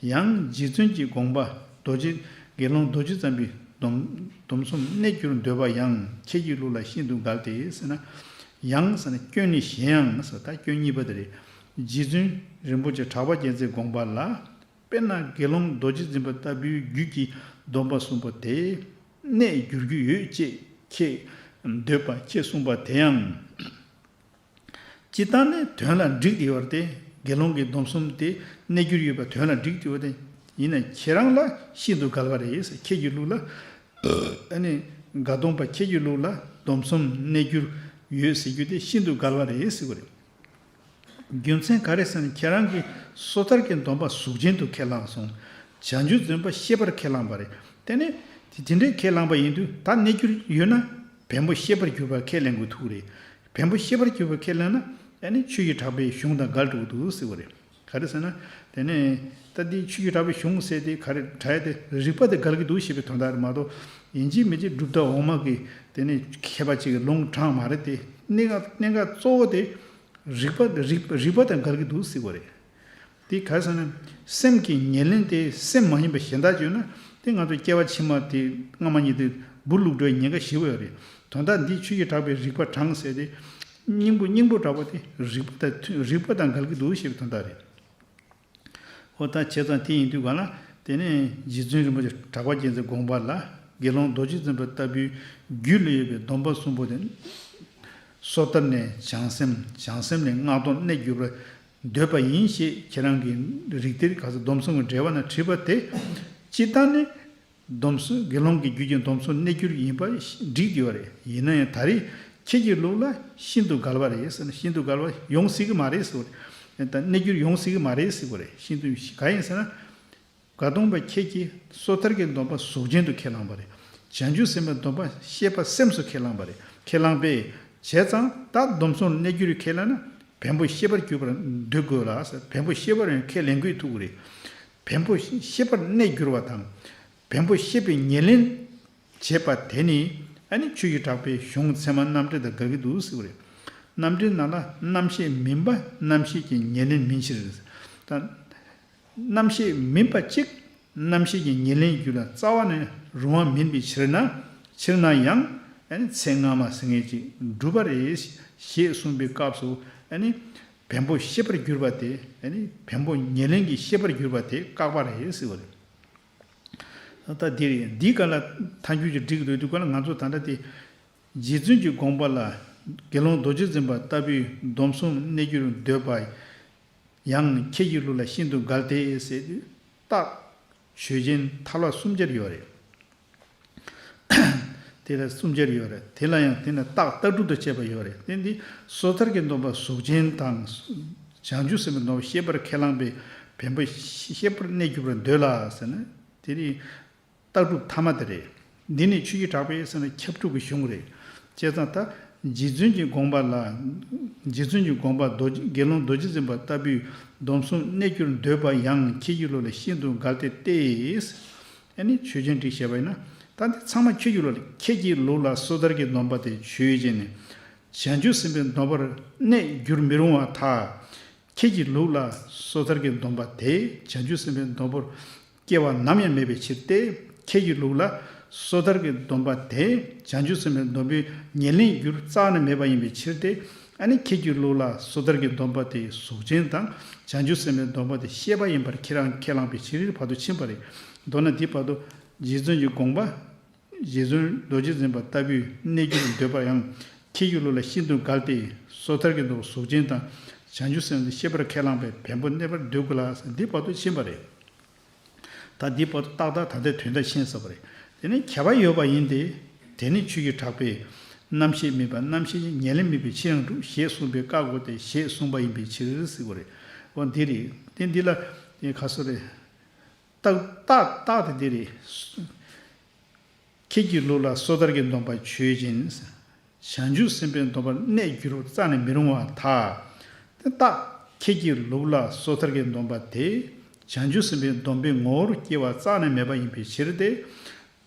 ཡང་རྗེ་བཙུན་གྱི་དགོངས་པ་རྡོ་རྗེ་དགེ་སློང་རྡོ་རྗེ་འཛིན་པའི་སྡོམ་སྡོམ་གསུམ་གནས་གྱུར་འདོད་པ་ཡང་ཁྱེད་ཀྱི་ལུགས་ལ་ཤིན་ཏུ་འགལ་ཏེ་ཟེར་ན། ཡང་ཟེར་ན་སྐྱོན་ནི་གཞན་ཡང་ཟེར། ད་སྐྱོན་གཉིས་པ་དེ་རེད། རྗེ་བཙུན་རིན་པོ་ཆེ་གྲགས་པ་རྒྱལ་མཚན་དགོངས་པ་ལ། དཔེར་ན་དགེ་སློང་རྡོ་རྗེ་འཛིན་པ་ལྟ་བུའི་རྒྱུད་ཀྱི་སྡོམ་པ་གསུམ་པོ་དེ་གནས་གྱུར་རྒྱུ་ཡོད་ཅེས་ཁྱེད་འདོད་པ་ཁྱེད་གསུངས་པ་དེ་ཡང་། སྤྱིར་བཏང་ནས་དོན་ལ་འགྲིག་སྟེ་ཡོད་རེད་དེ། དགེ་སློང་གི་སྡོམ་གསུམ་དེ་གནས་གྱུར་ཡོད་པ་དོན་ལ་འགྲིག་སྟེ་ཡོད་དེ། ཡིན་ན་ཁྱེད་རང་ལ་ཤིན་ཏུ་འགལ་བ་རེད་ཟེར། ཁྱེད་ཀྱི་ལུགས་ལ། ཨ་ནི་དགག་སྡོམ་པ་ཁྱེད་ཀྱི་ལུགས་ལ་སྡོམ་གསུམ་གནས་གྱུར་ཡོད་ཟེར་རྒྱུ་དེ་ཤིན་ཏུ་འགལ་བ་རེད་ཟེར་བ་རེད། རྒྱུ་མཚན་ག་རེ་ཟེར་ན། ཁྱེད་རང་གིས་སོ་ཐར་གྱི་སྡོམ་པ་གཟུགས་ཅན་དུ་ཁས་བླངས་སོང་། བྱང་ཆུབ་སེམས་དཔའ་ཤེས་པར་ཁས་བླངས་པ་རེད། དེ་ནི་དེ་དེ་འདྲའི་ཁས་བླངས་པ་ཡིན་དུས། ད་གནས་གྱུར་ཡོད་ན་བེམ་པོ་ཤེས་པར་གྱུར་པ་ཁས་ལེན་དགོས་ཐུག་རེད། བེམ་པོ་ཤེས་པར་གྱུར་པ་ཁས་ལེན་ན། ཨ་ནི་ཆོས་ཀྱི་གྲགས་པའི་གཞུང་དང་འགལ་འགྲོ་གི་འདུག་ཟེར་བ་རེད། ག་རེ་ཟེར་ན། དེ་ནས་ད་འདི་ཆོས་ཀྱི་གྲགས་པའི་གཞུང་ཟེར་དེ་ག་རེ་གྲགས་ཡ་དེ། རིགས་པ་དེ་འགལ་གྱི་འདུག་ཞེས་པའི་དོན་དག་རེད་མ་གཏོགས། ཡིན་གཅིག་མིན་གཅིག་གྲུབ་མཐའ་འོག་མ་གི་དེ་ནས་མཁས་པ་གཅིག་གིས་ལུང་དྲངས་མ་རེད་དེ། གནད་འགག་གནད་འགག་གཙོ་བོ་དེ་རིགས་པ་རིགས་རིགས་པ་དང་འགལ་གྱི་འདུག་ཟེར་བ་རེད། དེ་ག་རེ་ཟེར་ན། སེམས་ཀྱི་ཉེར་ལེན་དེ་སེམས་མ་ཡིན་པ་གཞན་དག་བརྗོད་ན། དེ་ང་ཚོ་སྐྱེ་བ་ཕྱི་མ་དེ་སྔ་མ་གཉིས་དེ་འབུར་བླུགས་འགྲོ་བའི་ཉེན་ཁ་ཞེ་པོ་ཡོད་རེད། དོན་དག་འདི་ཆོས་ཀྱི་གྲགས་པའི་རིགས་པ་དྲངས་ཟེར་དེ། སྙིང་པོ་སྙིང་པོ་གྲགས་པ་དེ་རིགས་པ་དང་མཐུན། རིགས་པ་དང་འགལ་གྱི་འདུག་ཞེས་པའི་དོན་དག་རེད། འོ་ད་བྱས་ཙང་དེ་ཡིན་དུས་ག་ལ། དེ་ནས་རྗེ་བཙུན་རིན་པོ་ཆེ་གྲགས་པ་རྒྱལ་མཚན་དགོངས་པ་ལ། དགེ་སློང་རྡོ་རྗེ་འཛིན་པ་ལྟ་བུའི་རྒྱུད་ལ་ཡོད་པའི་སྡོམ་པ་གསུམ་པོ་དེ། སོ་ཐར་ནས་བྱང་སེམས། བྱང་སེམས་ནས་སྔགས་སྡོམ་གནས་གྱུར་པར་འདོད་པ་ཡིན་ཞེས་ཁྱེད་རང་གིས་རིགས་གཏེར་ག་ས་སྡོམ་གསུམ་གྱི་འགྲེལ་པ་ན་བྲིས་པ་དེ། སྤྱིར་བཏང་ནི་ སྡོམ་གསུམ་དགེ་སློང་གི་རྒྱུད་ཀྱི་སྡོམ་གསུམ་གནས་གྱུར་ཡིན་པ་འགྲིག་ཡོད་རེད། ཡིན་ན་ཡང་ད་རེས་ཁྱེད་ཀྱི་ལུགས་ལ་ཤིན་ཏུ་འགལ་བ་རེད་ཟེར་ན། ཤིན་ཏུ་འགལ་བ་ཡོང་སྲིད་ཀྱི་མ་རེད་ཟེར་བ་རེད། ད་གནས་གྱུར་ཡོང་སྲིད་ཀྱི་མ་རེད་ཟེར་བ་རེད། ཤིན་ཏུ་ག་ཡིན་ཟེར་ན། ག་སྟོང་པ་ཁྱེད་ཀྱིས་སོ་ཐར་གྱི་སྡོམ་པ་གཟུགས་ཅན་དུ་ཁས་བླངས་པ་རེད། བྱང་ཆུབ་སེམས་དཔའི་སྡོམ་པ་ཤེས་པ་སེམས་སུ་ཁས་བླངས་པ་རེད། ཁས་བླངས་པས་བྱས་ཙང་ད་སྡོམ་གསུམ་གནས་གྱུར་ཁས་བླངས་ན་བེམ་པོ་ཤེས་པར་གྱུར་པར་འདོད་དགོས་ལ་ཟེར། བེམ་པོ་ཤེས་པར་ཡང་ཁས་ལེན་དགོས་ཐུག་གི་རེད། བེམ་པོ་ཤེས་པར་གནས་གྱུར་པ་དང་། བེམ་པོ་ཤེས་པའི་ཉེར་ལེན་བྱེད་པ་དེ་ནི་ཨ་ནི་ཆོས་ཀྱི་གྲགས་པའི་གཞུང་ཚད་མ་རྣམ་འགྲེལ་དང་འགལ་གྱི་འདུག་ཟེར་བ་རེད། རྣམ་འགྲེལ་ནང་ལ་རྣམ་ཤེས་མིན་པ་རྣམ་ཤེས་ཀྱི་ཉེར་ལེན་མིན་ཕྱིར། ད་རྣམ་ཤེས་མིན་པ་གཅིག་རྣམ་ཤེས་ཀྱི་ཉེར་ལེན་རྒྱུད་ལ་རྩ་བ་ནས་རུང་བ་མིན་པའི་ཕྱིར་ན། ཕྱིར་ན་ཡང་ཨ་ནི་ཚེ་སྔ་མ་ཟེར་མཁན་ཅིག་གྲུབ་པ་རེད་ཞེས་གསུངས་པའི་སྐབས་སུ། ཨ་ནི་བེམ་པོ་ཤེས་པར་གྱུར་པ་དེ། ཨ་ནི་བེམ་པོ་ཉེར་ལེན་གྱི་ཤེས་པར་གྱུར་པ་དེ་བཀག་པ་རེད་ཟེར་བ་རེད། ད་འདི་རེད། འདིའི་སྒང་ལ་ཐལ་འགྱུར་གྱི་འགྲིག་འདོད་དུས་སྒང་ལ་ང་ཚོ་ད་ལྟ་དེ། རྗེ་བཙུན་གྱི་དགོངས་པ་ལ་དགེ་སློང་རྡོ་རྗེ་འཛིན་པ་ལྟ་བུའི་སྡོམ་གསུམ་གནས་གྱུར་འདོད་པ་ཡང་ཁྱེད་ཀྱི་ལུགས་ལ་ཤིན་ཏུ་འགལ་ཏེ་ཟེར་དུས། རྟགས་ཆོས་ཅན་ཐལ་བ་གསུམ་ཆར་ཡོད་རེད། དེ་ལ་གསུམ་ཆར་ཡོད་རེད། དེ་ལ་ཡང་དེ་ནི་རྟགས་ལྟག་གྲུབ་ཏུ་བྱས་པ་ཡོད་རེད། དེ་འདི་སོ་ཐར་གྱི་སྡོམ་པ་གཟུགས་ཅན་དང་། བྱང་ཆུབ་སེམས་དཔའི་སྡོམ་པ་ཤེས་པར་ཁས་བླངས་པས་བེམ་པོ་ཤེས་པར་གནས་གྱུར་པར་འདོད་ལ་ཟེར་ན། དེ་ནི་ལྟག་གྲུབ་ཐ་མ་དེ་རེད། འདི་ནི་ཆོས་ཀྱི་གྲགས་པས་ཟེར་ན་ཁྱབ་སྒྲུབ་ཀྱི་གཞུང་རེད། བྱས་ཙང་ད་རྗེ་བཙུན་གྱི་དགོངས་པ་ལ། རྗེ་བཙུན་གྱི་དགོངས་པ་རྡོ་རྗེ་དགེ་སློང་རྡོ་རྗེ་འཛིན་པ་ལྟ་བུའི་སྡོམ་གསུམ་གནས་གྱུར་འདོད་པ་ཡང་ཁྱེད་ཀྱི་ལུགས་ལ་ཤིན་ཏུ་འགལ་ཏེ་སྟེ། ཨ་ནི་ཆོས་ཅན་བསྒྲིགས་བྱས་པ་ཡིན་ན། ད་འདི་ཚང་མ་ཁྱེད་ཀྱི་ལུགས་ལ། ཁྱེད་ཀྱི་ལུགས་ལ་སོ་ཐར་གྱི་སྡོམ་པ་དེ་ཆོས་ཅན་ནི། བྱང་ཆུབ་སེམས་དཔའི་སྡོམ་པར་གནས་གྱུར་མི་རུང་བར་ཐལ། ཁྱེད་ཀྱི་ལུགས་ལ་སོ་ཐར་གྱི་སྡོམ་པ་དེ་བྱང་ཆུབ་སེམས་དཔའི་སྡོམ་པར་སྐྱེ་བ་ནམ་ཡང་མེད་པའི་ཕྱིར་ཏེ། ཁྱེད་ཀྱི་ལུགས་ལ་སོ་ཐར་གྱི་སྡོམ་པ་དེ་བྱང་ཆུབ་སེམས་དཔའི་སྡོམ་པའི་ཉེར་ལེན་རྒྱུར་རྩ་ནས་མེད་པ་ཡིན་པའི་ཕྱིར་ཏེ། ཨ་ནི་ཁྱེད་ཀྱི་ལུགས་ལ་སོ་ཐར་གྱི་སྡོམ་པ་དེ་གཟུགས་ཅན་དང་བྱང་ཆུབ་སེམས་དཔའི་སྡོམ་པ་དེ་ཤེས་པ་ཡིན་པར་ཁྱེད་རང་ཁས་བླངས་པའི་ཕྱིར་བར་དུ་ཕྱིན་པ་རེད། མདོར་ན་འདི་བར་དུ་རྗེ་བཙུན་གྱི་དགོངས་པ། རྗེ་བཙུན་རྡོ་རྗེ་འཛིན་པ་ལྟ་བུའི་གནས་གྱུར་འདོད་པ་ཡང་ཁྱེད་ཀྱི་ལུགས་ལ་ཤིན་ཏུ་འགལ་ཏེ། སོ་ཐར་གྱི་སྡོམ་པ་གཟུགས་ཅན་དང་བྱང་ཆུབ་སེམས་དཔའི་སྡོམ་པ་ཤེས་པར་ཁས་བླངས་པས་བེམ་པོ་གནས་པར་འདོད་དགོས་ལ་འདི་བར་དུ་ཕྱིན་པ་རེད། ད་འདི་བར་དུ་ཏག་ཏག་ད་ལྟའི་དོན་དག་ཤེས་ཚར་བ་རེད། དེ་ནི་ཁྱབ་པ་ཡོད་པ་ཡིན་ཏེ། དེ་ནི་ཆོས་ཀྱི་གྲགས་པས་རྣམ་ཤེས་མིན་པ་རྣམ་ཤེས་ཀྱི་ཉེར་ལེན་མིན་པའི་ཕྱིར་ཡང་གྲུབ་ཞེས་གསུངས་པས་བཀག་དགོས་ཏེ་ཞེས་གསུངས་པ་ཡིན་པའི་ཕྱིར་ཟེར་བ་རེད། འོ་འདི་རེད། དེ་འདི་ལ་ཁ་སོ་རེད། རྟགས་རྟགས་རྟགས་དེ་འདི་རེད། ཁྱེད་ཀྱི་ལུགས་ལ་སོ་ཐར་གྱི་སྡོམ་པ་ཆོས་ཅན། བྱང་ཆུབ་སེམས་དཔའི་སྡོམ་པར་གནས་གྱུར་རྩ་ནས་མི་རུང་བར་ཐལ། དེ་རྟགས་ཁྱེད་ཀྱི་ལུགས་ལ་སོ་ཐར་གྱི་སྡོམ་པ་དེ་བྱང་ཆུབ་སེམས་དཔའི་སྡོམ་པའི་ངོ་བོར་སྐྱེ་བ་རྩ་ནས་མེད་པ་ཡིན་པའི་ཕྱིར་ཏེ།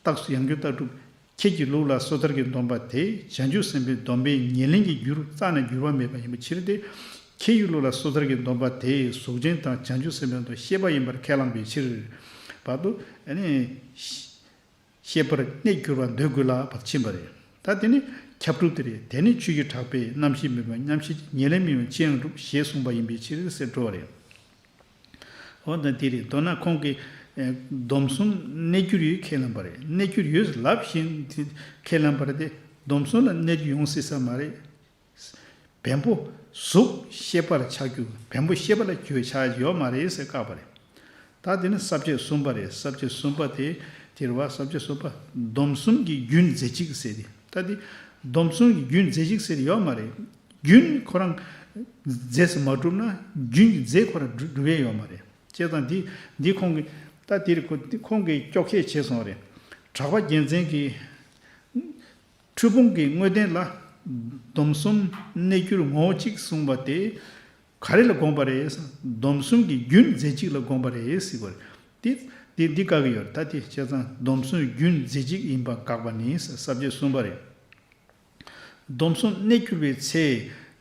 རྟགས་སུ་ཡང་གྱུར་རྟགས་གྲུབ། ཁྱེད་ཀྱི་ལུགས་ལ་སོ་ཐར་གྱི་སྡོམ་པ་དེ་བྱང་ཆུབ་སེམས་དཔའི་སྡོམ་པའི་ཉེར་ལེན་གྱི་རྒྱུར་རྩ་ནས་འགྱུར་བ་མེད་པ་ཡིན་པའི་ཕྱིར་ཏེ། ཁྱེད་ཀྱི་ལུགས་ལ་སོ་ཐར་གྱི་སྡོམ་པ་དེ་གཟུགས་ཅན་དང་བྱང་ཆུབ་སེམས་དཔའི་སྡོམ་པ་ཤེས་པ་ཡིན་པར་ཁས་བླངས་པའི་ཕྱིར། བར་དུ་ཨ་ནི་ཤེས་པར་གནས་གྱུར་པར་འདོད་དགོས་ལ་བར་ཕྱིན་པ་རེད། ད་དེ་ནི་ཁྱབ་སྒྲུབ་དེ་རེད། དེ་ནི་ཆོས་ཀྱི་གྲགས་པས་རྣམ་ཤེས་མིན་པ་རྣམ་ཤེས་ཀྱི་ཉེར་ལེན་མིན་པའི་ཕྱིར་ཡང་གྲུབ་ཞེས་གསུངས་པ་ཡིན་པའི་ཕྱིར་ཟེར་འགྲོ་བ་རེད། འོ་ན་དེ་རེད། མདོར་ན་ཁོང་གིས་ཨེ་སྡོམ་གསུམ་གནས་གྱུར་ཡོད་ཁས་ལེན་པ་རེད། གནས་གྱུར་ཡོད་ལབ་བཞིན་དེ་ཁས་ལེན་པ་རེད་དེ། སྡོམ་གསུམ་ལ་གནས་གྱུར་ཡོང་སྲིད་ས་མ་རེད། བེམ་པོ་གཟུགས་ཤེས་པར་ཆགས་རྒྱུ། བེམ་པོ་ཤེས་པ་ལ་གྱུར་ཆགས་ཡོད་མ་རེད་ཟེར་བཀག་པ་རེད། ད་དེ་ནི་ས་བཅད་གསུམ་པ་རེད། ས་བཅད་གསུམ་པ་དེ་དེ་རེད་བ། ས་བཅད་གསུམ་པ། སྡོམ་གསུམ་གྱི་རྒྱུན་རྫས་གཅིག་ཟེར་ཏེ། ད་དེ་སྡོམ་གསུམ་གྱི་རྒྱུན་རྫས་གཅིག་ཟེར་ཡོད་མ་རེད། རྒྱུན་ཁོ་རང་རྫས་སུ་མ་གྲུབ་ན་རྒྱུན་གྱི་རྫས་ཁོ་རང་གྲུབ་གྲུབ་ཡས་ཡོད་མ་རེད། བྱས་ཙང་འདི་འདི་ཁོང་གིས་ད་དེ་རེད། ཁོ་ཁོང་གིས་སྐྱོག་བཤད་བྱས་སོང་བ་རེད། གྲགས་པ་རྒྱལ་མཚན་གྱིས། འཁྲུལ་སྤོང་གི་དངོས་བསྟན་ལ་སྡོམ་གསུམ་གནས་གྱུར་ངོ་བོ་གཅིག་གསུངས་པ་དེ་ག་རེ་ལ་དགོངས་པ་རེད། སྡོམ་གསུམ་གྱི་རྒྱུན་རྫས་གཅིག་ལ་དགོངས་པ་རེད་ཟེར་བ་རེད། དེ་དེ་འདི་བཀག་གི་ཡོད་རེད། ད་དེ་བྱས་ཙང་སྡོམ་གསུམ་རྒྱུན་རྫས་གཅིག་ཡིན་པ་བཀག་པ་ནི་ས་བཅད་གསུམ་པ་རེད། སྡོམ་གསུམ་གནས་གྱུར་པའི་ཚེ་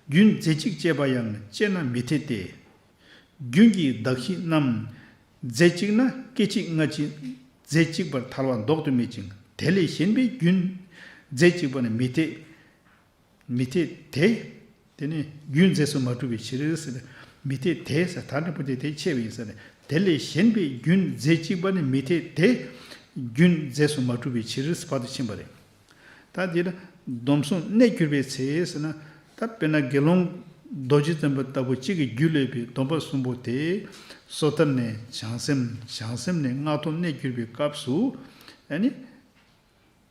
རྒྱུན་རྫས་གཅིག་ཅེས་པ་ཡང་དཔྱད་ན་མི་འཐད་དེ། རྒྱུན་གྱི་གདགས་གཞི་རྣམས་རྫས་གཅིག་ན་སྐད་ཅིག་སྔ་ཕྱི་རྫས་གཅིག་པར་ཐལ་བ་ལྡོག་ཏུ་མེད་ཅིང་། དེ་ལས་གཞན་པའི་རྒྱུན་རྫས་གཅིག་པ་ནི་མི་འཐད། མི་འཐད་དེ། དེ་ནི་རྒྱུན་རྫས་སུ་མ་གྲུབ་པའི་ཕྱིར་ཟེར། མི་འཐད་དེ་ཟེར། ད་འདྲ་པོ་དེ་དེ་ཆད་པ་ཡིན་ཟེར། དེ་ལས་གཞན་པའི་རྒྱུན་རྫས་གཅིག་པ་ནི་མི་འཐད་དེ། རྒྱུན་རྫས་སུ་མ་གྲུབ་པའི་ཕྱིར་བར་དུ་ཕྱིན་པ་རེད། ད་འདི་ལ་སྡོམ་གསུམ་གནས་གྱུར་པའི་ཚེ་ཟེར་ན། ད་དཔེར་ན་དགེ་སློང་རྡོ་རྗེ་འཛིན་པ་ལྟ་བུ་གཅིག་གིས་རྒྱུད་བླངས་པའི་སྡོམ་པ་གསུམ་པོ་དེ། སོ་ཐར་ནས་བྱང་སེམས། བྱང་སེམས་ནས་སྔགས་སྡོམ་གནས་གྱུར་པའི་སྐབས་སུ། ཨ་ནི།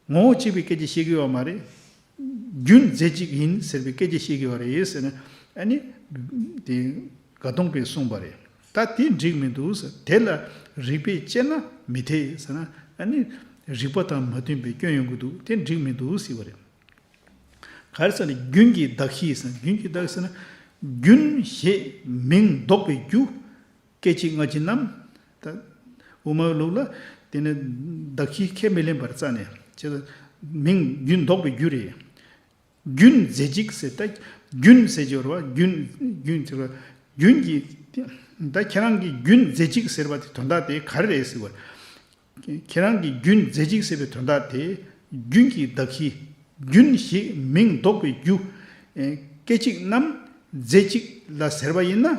ངོ་བོ་གཅིག་པའི་སྐད་ཆ་བཤད་ཀྱི་ཡོད་མ་རེད། རྒྱུན་རྫས་གཅིག་ཡིན་ཟེར་བའི་སྐད་ཆ་བཤད་ཀྱི་ཡོད་རེད་ཟེར་ན། ཨ་ནི། དེ། དགའ་གདོང་པས་གསུངས་པ་རེད། ད་དེ་འགྲིག་མི་འདུག་ཟེར། དེ་ལ་རིགས་པས་དཔྱད་ན་མི་འཐད་ཟེར་ན། ཨ་ནི། རིགས་པ་དང་མ་མཐུན་པའི་སྐྱོན་ཡོང་གི་འདུག་དེ་འགྲིག་མི་འདུག་ཟེར་བ་རེད། ག་རེ་ཟེར་ན་རྒྱུན་གྱི་གདགས་གཞི་ཟེར། རྒྱུན་གྱི་གདགས་གཞི་ཟེར་ན། རྒྱུན་ཞེས་མིང་འདོགས་པའི་རྒྱུ། སྐད་ཅིག་སྔ་ཕྱི་རྣམས། ད། དབུ་མའི་ལུགས་ལ། དེ་ནི། གདགས་གཞི་ཁས་མི་ལེན་པར་རྩ་ནས། ཅེས། མིང་རྒྱུན་འདོགས་པའི་རྒྱུ་རེད། རྒྱུན་རྫས་གཅིག་ཟེར། ད། རྒྱུན་ཟེར་གྱི་ཡོད་རེད་བ། རྒྱུན། རྒྱུན་ཟེར་བ། རྒྱུན་གྱི། ད་ཁྱེད་རང་གིས་རྒྱུན་རྫས་གཅིག་ཟེར་བ་དེ་དོན་དག་དེ་ག་རེ་རེད་ཟེར་བ། ཁྱེད་རང་གིས་རྒྱུན་རྫས་གཅིག་ཟེར་བའི་དོན་དག་དེ། རྒྱུན་གྱི་གདགས་གཞི། རྒྱུན་ཞེས་མིང་འདོགས་པའི་རྒྱུ། ཨེ། སྐད་ཅིག་རྣམས་རྫས་གཅིག་ལ་ཟེར་བ་ཡིན་ན།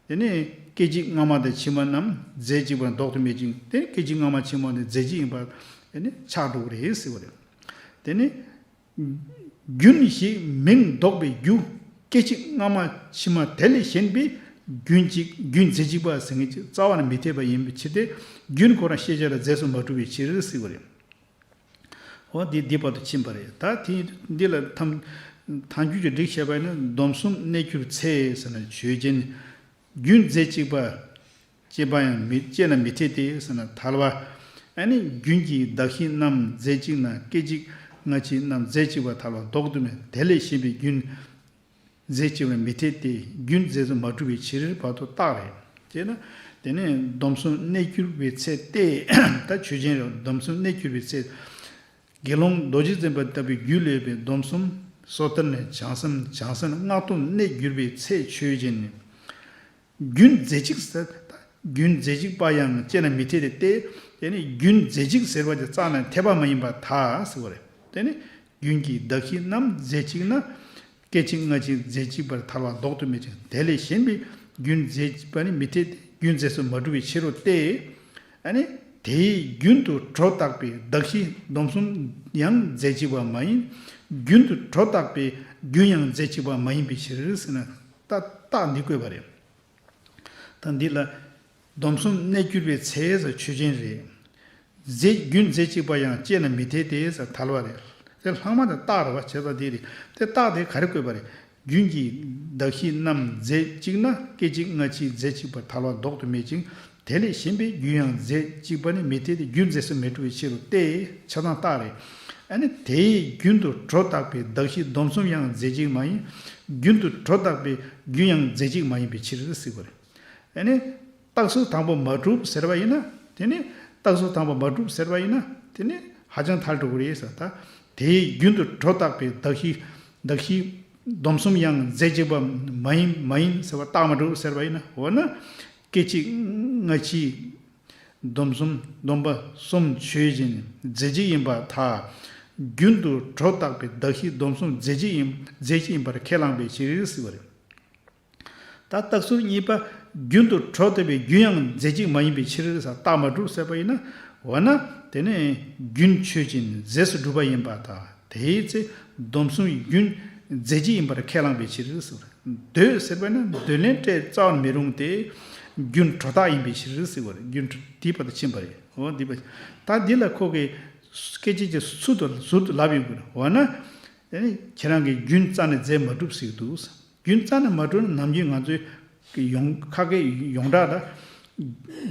དེ་ནི་སྐད་ཅིག་སྔ་མ་དང་ཕྱི་མ་རྣམས་རྫས་གཅིག་པར་ལྡོག་ཏུ་མེད་ཅིང་། དེ་སྐད་ཅིག་སྔ་མ་ཕྱི་མ་ནི་རྫས་གཅིག་ཡིན་པར། དེ་ནི་ཆགས་འགྲོ་གི་རེད་ཟེར་བ་རེད། དེ་ནི། རྒྱུན་ཞེས་མིང་འདོགས་པའི་རྒྱུ། སྐད་ཅིག་སྔ་མ་ཕྱི་མ་དེ་ལས་གཞན་པའི་རྒྱུན་གཅིག། རྒྱུན་རྫས་གཅིག་པ་ཟེར་མཁན་གྱི་རྩ་བ་ནས་མི་འཐད་པ་ཡིན་པའི་ཕྱིར་ཏེ། རྒྱུན་ཁོ་རང་ཤེས་བྱ་ལ་རྫས་སུ་མ་གྲུབ་པའི་ཕྱིར་ཟེར་བ་རེད། འོ་འདི་འདི་བར་དུ་ཕྱིན་པ་རེད། ད་དེ་འདི་ལ་ཐམ། ཐལ་འགྱུར་གྱི་སྒྲིག་བཤད་པ་ཡིན་ན། སྡོམ་གསུམ་གནས་གྱུར་ཚེ་ཟེར་ན་ཆོས་ཅན། རྒྱུན་རྫས་གཅིག་པ། གཅིག་པ་ཡང་མི། དཔྱད་ན་མི་འཐད་དེ་ཟེར་ན་ཐལ་བ། ཨ་ནི་རྒྱུན་གྱི་གདགས་གཞི་རྣམས་རྫས་གཅིག་ན། སྐད་ཅིག་སྔ་ཕྱི་རྣམས་རྫས་གཅིག་པར་ཐལ་བ་ལྡོག་ཏུ་མེད། དེ་ལས་གཞན་པའི་རྒྱུན་རྫས་གཅིག་པར་མི་འཐད་དེ། རྒྱུན་རྫས་སུ་མ་གྲུབ་པའི་ཕྱིར་བར་དུ་རྟགས་རེད། དེས་ན། དེ་ནས་སྡོམ་གསུམ་གནས་གྱུར་པའི་ཚེ་སྟེ། ད་ཆོས་ཅན་རེད། སྡོམ་གསུམ་གནས་གྱུར་པའི་ཚེ། དགེ་སློང་རྡོ་རྗེ་འཛིན་པ་ལྟ་བུའི་རྒྱུད་ལས་པའི་སྡོམ་གསུམ། སོ་ཐར་ནས་བྱང་སེམས། བྱང་སེམས་སྔགས་སྡོམ་གནས་གྱུར་པའི་ཚེ་ཆོས་ཅན། རྒྱུན་རྫས་གཅིག་ཟེར། རྒྱུན་རྫས་གཅིག་པ་ཡང་དཔྱད་ན་མི་འཐད་དེ། དེ་ནི་རྒྱུན་རྫས་གཅིག་ཟེར་བ་དེ་རྩ་ནས་འཐད་པ་མ་ཡིན་པར་ཐལ་ཟེར་བ་རེད། དེ་ནི་རྒྱུན་གྱི་གདགས་གཞི་རྣམས་རྫས་གཅིག་ན། སྐད་ཅིག་སྔ་ཕྱི་རྫས་གཅིག་པར་ཐལ་བ་ལྡོག་ཏུ་མེད་ཅིང་། དེ་ལས་གཞན་པའི་རྒྱུན་རྫས་གཅིག་པ་ནི་མི་འཐད་དེ། རྒྱུན་རྫས་སུ་མ་གྲུབ་པའི་ཕྱིར་རོ་སྟེ། ཨ་ནི། དེའི་རྒྱུན་དུ་སྒྲོ་བཏགས་པའི་གདགས་གཞི་སྡོམ་གསུམ་ཡང་རྫས་གཅིག་པ་མ་ཡིན། རྒྱུན་དུ་སྒྲོ་བཏགས་པའི་རྒྱུན་ཡང་རྫས་གཅིག་པ་མ་ཡིན་པའི་ཕྱིར་ཟེར་ན། རྟགས་རྟགས་འདི་བཀོད་པ་རེད། ད་འདི་ལ། སྡོམ་གསུམ་གནས་གྱུར་པའི་ཚེ་ཟེར་ཆོས་ཅན་རེད། རྫས་རྒྱུན་རྫས་གཅིག་པ་ཡང་དཔྱད་ན་མི་འཐད་དེ་ཟེར་ཐལ་བ་རེད། དེ་ལྷག་མ་དང་རྟགས་རེད་བ། བྱས་ཙང་འདི་རེད། དེ་རྟགས་དེ་ག་རེ་བཀོད་པ་རེད། རྒྱུན་གྱི་གདགས་གཞི་རྣམས་རྫས་གཅིག་ན། སྐད་ཅིག་སྔ་ཕྱི་རྫས་གཅིག་པར་ཐལ་བ་ལྡོག་ཏུ་མེད་ཅིང་། དེ་ལས་གཞན་པའི་རྒྱུན་ཡང་རྫས་གཅིག་པ་ནི་མི་འཐད་དེ། རྒྱུན་རྫས་སུ་མི་གྲུབ་པའི་ཕྱིར་རོ་སྟེ། ཆ་ཚང་རྟགས་རེད། ཨ་ནི་དེའི་རྒྱུན་དུ་སྒྲོ་བཏགས་པའི་གདགས་གཞི་སྡོམ་གསུམ་ཡང་རྫས་གཅིག་མ་ཡིན། རྒྱུན་དུ་སྒྲོ་བཏགས་པའི་རྒྱུན་ཡང་རྫས་གཅིག་མ་ཡིན་པའི་ཕྱིར་ཟེར་བ་རེད། ཨ་ནི། རྟགས་གསལ་དང་པོ་མ་གྲུབ་ཟེར་བ་ཡིན་ན། དེ་ནི། རྟགས་གསལ་དང་པོ་མ་གྲུབ་ཟེར་བ་ཡིན་ན། དེ་ནི་ཧ་ཅང་ཐལ་འགྲོ་གི་རེད་ཟེར། ད་དེའི་རྒྱུན་དུ་སྒྲོ་བཏགས་པའི་གདགས་གཞི། གདགས་གཞི་སྡོམ་གསུམ་ཡང་རྫས་གཅིག་པ་མ་ཡིན། མ་ཡིན་ཟེར་བ་རྟགས་མ་གྲུབ་ཟེར་བ་ཡིན་ན། འོ་ན། སྐད་ཅིག་སྔ་ཕྱི། སྡོམ་གསུམ། སྡོམ་པ་གསུམ་ཆོས་ཅན། རྫས་གཅིག་ཡིན་པར་ཐལ། རྒྱུན་དུ་སྒྲོ་བཏགས་པའི་གདགས་གཞི་སྡོམ་གསུམ་རྫས་གཅིག་ཡིན། རྫས་གཅིག་ཡིན་པར་ཁས་བླངས་པའི་ཕྱིར་ཟེར་བ་རེད། ད་རྟགས་གསལ་གཉིས་པ། རྒྱུན་དུ་སྒྲོ་བཏགས་པའི་རྒྱུན་ཡང་རྫས་གཅིག་མ་ཡིན་པའི་ཕྱིར་ཟེར། རྟགས་མ་གྲུབ་ཟེར་བ་ཡིན་ན། འོ་ན། དེ་ནི་རྒྱུན་ཆོས་ཅན། རྫས་སུ་གྲུབ་པ་ཡིན་པར་ཐལ། དེའི་ཚེ་སྡོམ་གསུམ་རྒྱུན་རྫས་གཅིག་ཡིན་པར་ཁས་བླངས་པའི་ཕྱིར་ཟེར། འདོད་ཟེར་བ་ནི་འདོད་ལན་སྤྲད་རྩ་བར་མི་རུང་སྟེ། རྒྱུན་སྒྲོ་བཏགས་ཡིན་པའི་ཕྱིར་ཟེར་བ་རེད། རྒྱུན་དེའི་བར་དུ་ཕྱིན་པ་རེད། འོ་འདི་པ། ད་འདི་ལ་ཁོ་གིས་སྐད་ཆ་ཅིག་ཟུར་དུ་ཟུར་དུ་ལབ་ཡོང་གི་རེད། འོ་ན། ཨ་ནི་ཁྱེད་རང་གིས་རྒྱུན་རྩ་ནས་རྫས་མ་གྲུབ་ཟེར་གྱི་འདུག་རྒྱུན་རྩ་ནས་མ་གྲུབ་ན་ནམ་རྒྱུན་ང་ཚོའི་ཡོང་ཁ་སྐད་ཡོངས་གྲགས་ལ།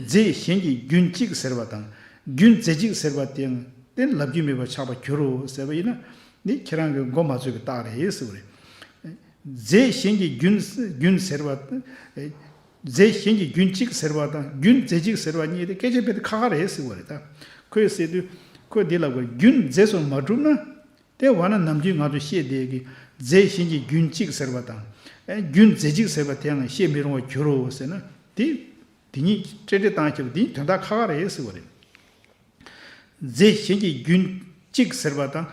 རྫས་གཞན་གྱི་རྒྱུན་གཅིག་ཟེར་བ་དང་། རྒྱུན་རྫས་གཅིག་ཟེར་བ་དེའང་དེ་ལབ་རྒྱུ་མེད་པར་ཆགས་པར་འགྱུར་རོ་ཟེར་བ་ཡིན་ན། འདི་ཁྱེད་རང་གི་མགོ་མ་ཚོས་པའི་རྟགས་རེད་ཟེར་བ་རེད། རྫས་གཞན་གྱི་རྒྱུན། རྒྱུན་ཟེར་བ། རྫས་གཞན་གྱི་རྒྱུན་གཅིག་ཟེར་བ་དང་རྒྱུན་རྫས་གཅིག་ཟེར་བ་གཉིས་དེ་སྐད་ཆ་དཔེ་དེ་ཁ་ཁ་རེད་ཟེར་བ་རེད་ད། ཁོས་ཟེར་དུས་ཁོས་འདི་ལབ་དགོས། རྒྱུན་རྫས་སུ་མ་གྲུབ་ན། དེ་འོ་ན་ནམ་རྒྱུན་ང་ཚོ་བཤད་བསྡད་ཀྱི་རྫས་གཞན་གྱི་རྒྱུན་གཅིག་ཟེར་བ་དང་། ཨེ་རྒྱུན་རྫས་གཅིག་ཟེར་བ་དེའང་བཤད་མི་རུང་བར་འགྱུར་རོ་ཟེར་ན། དེ་དེ་གཉིས་སྤྲེལ་སྤྲེལ་བཏང་བྱས་པ་དེ་གཉིས་དོན་དག་ཁ་ཁ་རེད་ཟེར་བ་རེད། རྫས་གཞན་གྱི་རྒྱུན་གཅིག་ཟེར་བ་དང་།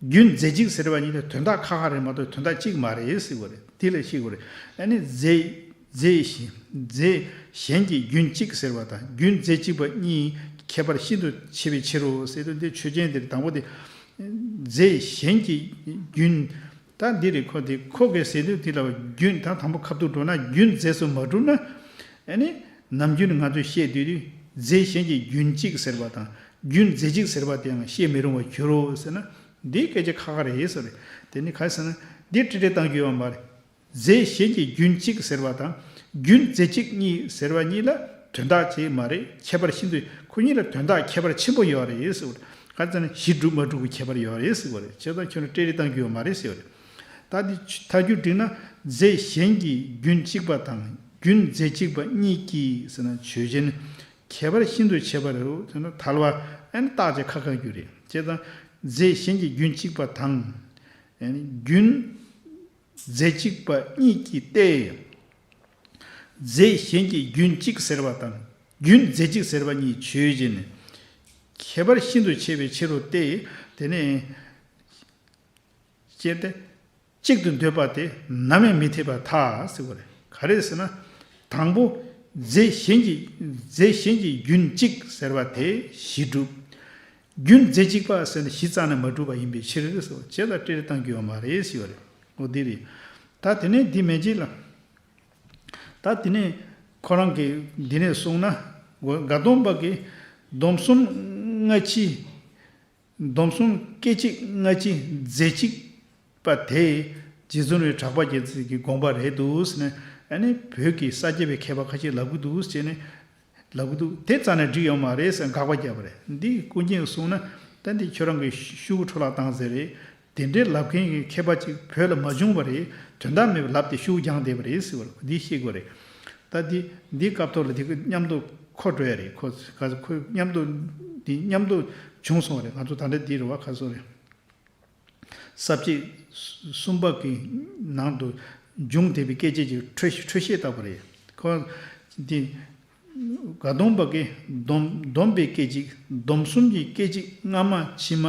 རྒྱུན་རྫས་གཅིག་ཟེར་བ་གཉིས་དེ་དོན་དག་ཁ་ཁ་རེད་མ་གཏོགས་དོན་དག་གཅིག་མ་རེད་ཟེར་བ་རེད། དེ་ལ་ཤེས་དགོས་རེད། ཨ་ནི་རྫས། རྫས་གཞན། རྫས་གཞན་གྱི་རྒྱུན་གཅིག་ཟེར་བ་དང་རྒྱུན་རྫས་གཅིག་པ་གཉིས་ཁྱད་པར་ཤིན་ཏུ་ཆེ་བའི་ཕྱིར་རོ་ཟེར་དུས་འདི་ཆོས་ཅན་འདིར་དང་པོ་དེ། རྫས་གཞན་གྱི་རྒྱུན། ད་འདི་རེད་ཁོ་དེ་ཁོ་གིས་ཟེར་དུས་འདི་ལ་རྒྱུན་ད་དང་པོ་ཁ་ཐུག་འགྲོ་ན་རྒྱུན་རྫས་སུ་མ་གྲུབ་ན། ཨ་ནི་ནམ་རྒྱུན་ང་ཚོས་བཤད་དུས་རྫས་གཞན་གྱི་རྒྱུན་གཅིག་ཟེར་བ་དང་ རྒྱུན་རྫས་གཅིག་ཟེར་བ་དེའང་བཤད་མི་རུང་བར་གྱུར་རོ་ཟེར་ན། འདིའི་སྐད་ཆ་ཁག་ཁག་རེད་ཟེར་རེད། དེ་ནི་ག་རེ་ཟེར་ན། འདི་ཏྲི་ཏྲི་བཏང་རྒྱུ་ཡོད་མ་རེད། རྫས་གཞན་གྱི་རྒྱུན་གཅིག་ཟེར་བ་དང་རྒྱུན་རྫས་གཅིག་གཉིས་ཟེར་བ་གཉིས་ལ་དོན་དག་ཅིག་མ་རེད། ཁྱད་པར་ཤིན་ཏུ་ཁོ་གཉིས་ལ་དོན་དག་ཁྱད་པར་ཆེན་པོ་ཡོད་རེད་ཟེར་བ་རེད། ག་རེ་ཟེར་ན་གཞི་གྲུབ་མ་གྲུབ་ཀྱི་ཁྱད་པར་ཡོད་རེད་ཟེར་བ་རེད། བྱས་ཙང་ཁྱོད་རང་ཏྲི་ཏྲི་བཏང་རྒྱུ་ཡོད་མ་རེད་ཟེར་བ་རེད། ད་འདི་ཐལ་འགྱུར་བསྒྲིགས་ན། རྫས་གཞན་གྱི་རྒྱུན་གཅིག་པ་དང་རྒྱུན་རྫས་གཅིག་པ་གཉིས་ཀྱི་ཟེར་ན་ཆོས་ཅན། ཁྱད་པར་ཤིན་ཏུ་ཆེ་བ་རེད་ཟེར་ན་ཐལ་བ་ཨན་རྟགས་ཅན་ཁ་ཁ་རྒྱུ་རེད། བྱས་ཙང་རྫས་གཞན་གྱི་རྒྱུན་གཅིག་པ་དང་། ཨན་རྒྱུན་རྫས་གཅིག་པ་གཉིས་ཀྱི་སྟེ། རྫས་གཞན་གྱི་རྒྱུན་གཅིག་ཟེར་བ་དང་རྒྱུན་རྫས་གཅིག་ཟེར་བ་གཉིས་ཆོས་ཅན། ཁྱད་པར་ཤིན་ཏུ་ཆེ་བའི་ཕྱིར་རོ་སྟེ། དེ་ནས། ཅེས་ཏེ། གཅིག་ཏུ་འདོད་པ་དེ་ནམ་ཡང་མི་འཐད་པར་ཐལ་ཟེར་བ་རེད། ག་རེ་ཟེར་ན། དང་པོ། རྫས་གཞན་གྱི་རྫས་གཞན་གྱི་རྒྱུན་གཅིག་ཟེར་བ་དེ་གཞི་གྲུབ། རྒྱུན་རྫས་གཅིག་པ་ཟེར་ན་གཞི་རྩ་ནས་མ་གྲུབ་པ་ཡིན་པའི་ཕྱིར་ཟེར་བ་བྱས་ལ་སྤྲེལ་བཏང་རྒྱུ་ཡོད་མ་རེད་ཟེར་བ་རེད། འོ་འདི་རེད། ད་དེ་ནས་འདི་མེད་ཅིག་ལ། ད་དེ་ནས་ཁོ་རང་གིས་འདི་ནས་གསུངས་ན། འགའ་སྟོང་པ་གིས་སྡོམ་གསུམ་སྔ་ཕྱི། སྡོམ་གསུམ་སྐད་ཅིག་སྔ་ཕྱི་རྫས་གཅིག་པ་དེ་རྗེ་བཙུན་རིའི་གྲགས་པ་རྒྱལ་མཚན་གྱི་དགོངས་པ་རེད་འདུག་ཟེར་ནས། ཨ་ནི་བོད་ཀྱི་ས་སྐྱ་པའི་མཁས་པ་ཁ་ཤས་ལབ་ཀྱི་འདུག་ཟེར་ནས་ལབ་ཀྱི་འདུག་དེ་རྩ་ནས་འགྲིག་ཡོད་མ་རེད་ཟེར་དགག་པ་བརྒྱབ་པ་རེད། འདི་ཀུན་མཁྱེན་གསུངས་ན་ད་འདི་ཁྱོད་རང་གིས་ཤུ་གུ་འཕྲོ་བརླག་བཏང་ཟེར་རེད། དེ་འདྲའི་ལབ་མཁན་གྱི་མཁས་པ་ཅིག་བོད་ལ་མ་བྱུང་བ་རེད། དོན་དག་མེད་པའི་ལབ་དེ་ཤུ་གུ་སྦྱངས་བསྡད་པ་རེད་ཟེར་བ་རེད། འདི་ཤེས་དགོས་རེད། ད་འདི་འདི་སྐབས་ཐོག་ལ་དེ་མཉམ་དུ་འཁོར་འགྲོ་ཡ་རེད། ཁོ་ག་ཁོ་མཉམ་དུ་འདི་མཉམ་དུ་བྱུང་སོང་བ་རེད། ང་ཚོ་ད་ལྟ་འདི་རེད་བ་ག་སོ་རེད། ས་བཅད་གསུམ་པ་གི་ནང་དུ་འབྱུང་བསྡད་པའི་སྐད་ཅིག་ཅིག་འཕྲོས་འཕྲོས་བཤད་ལྟ་བུ་རེད། ཁོ་འདི་འགའ་སྟོང་པ་གིས་སྡོམ་སྡོམ་པའི་སྐད་ཅིག་སྡོམ་གསུམ་གྱི་སྐད་ཅིག་སྔ་མ་ཕྱི་མ་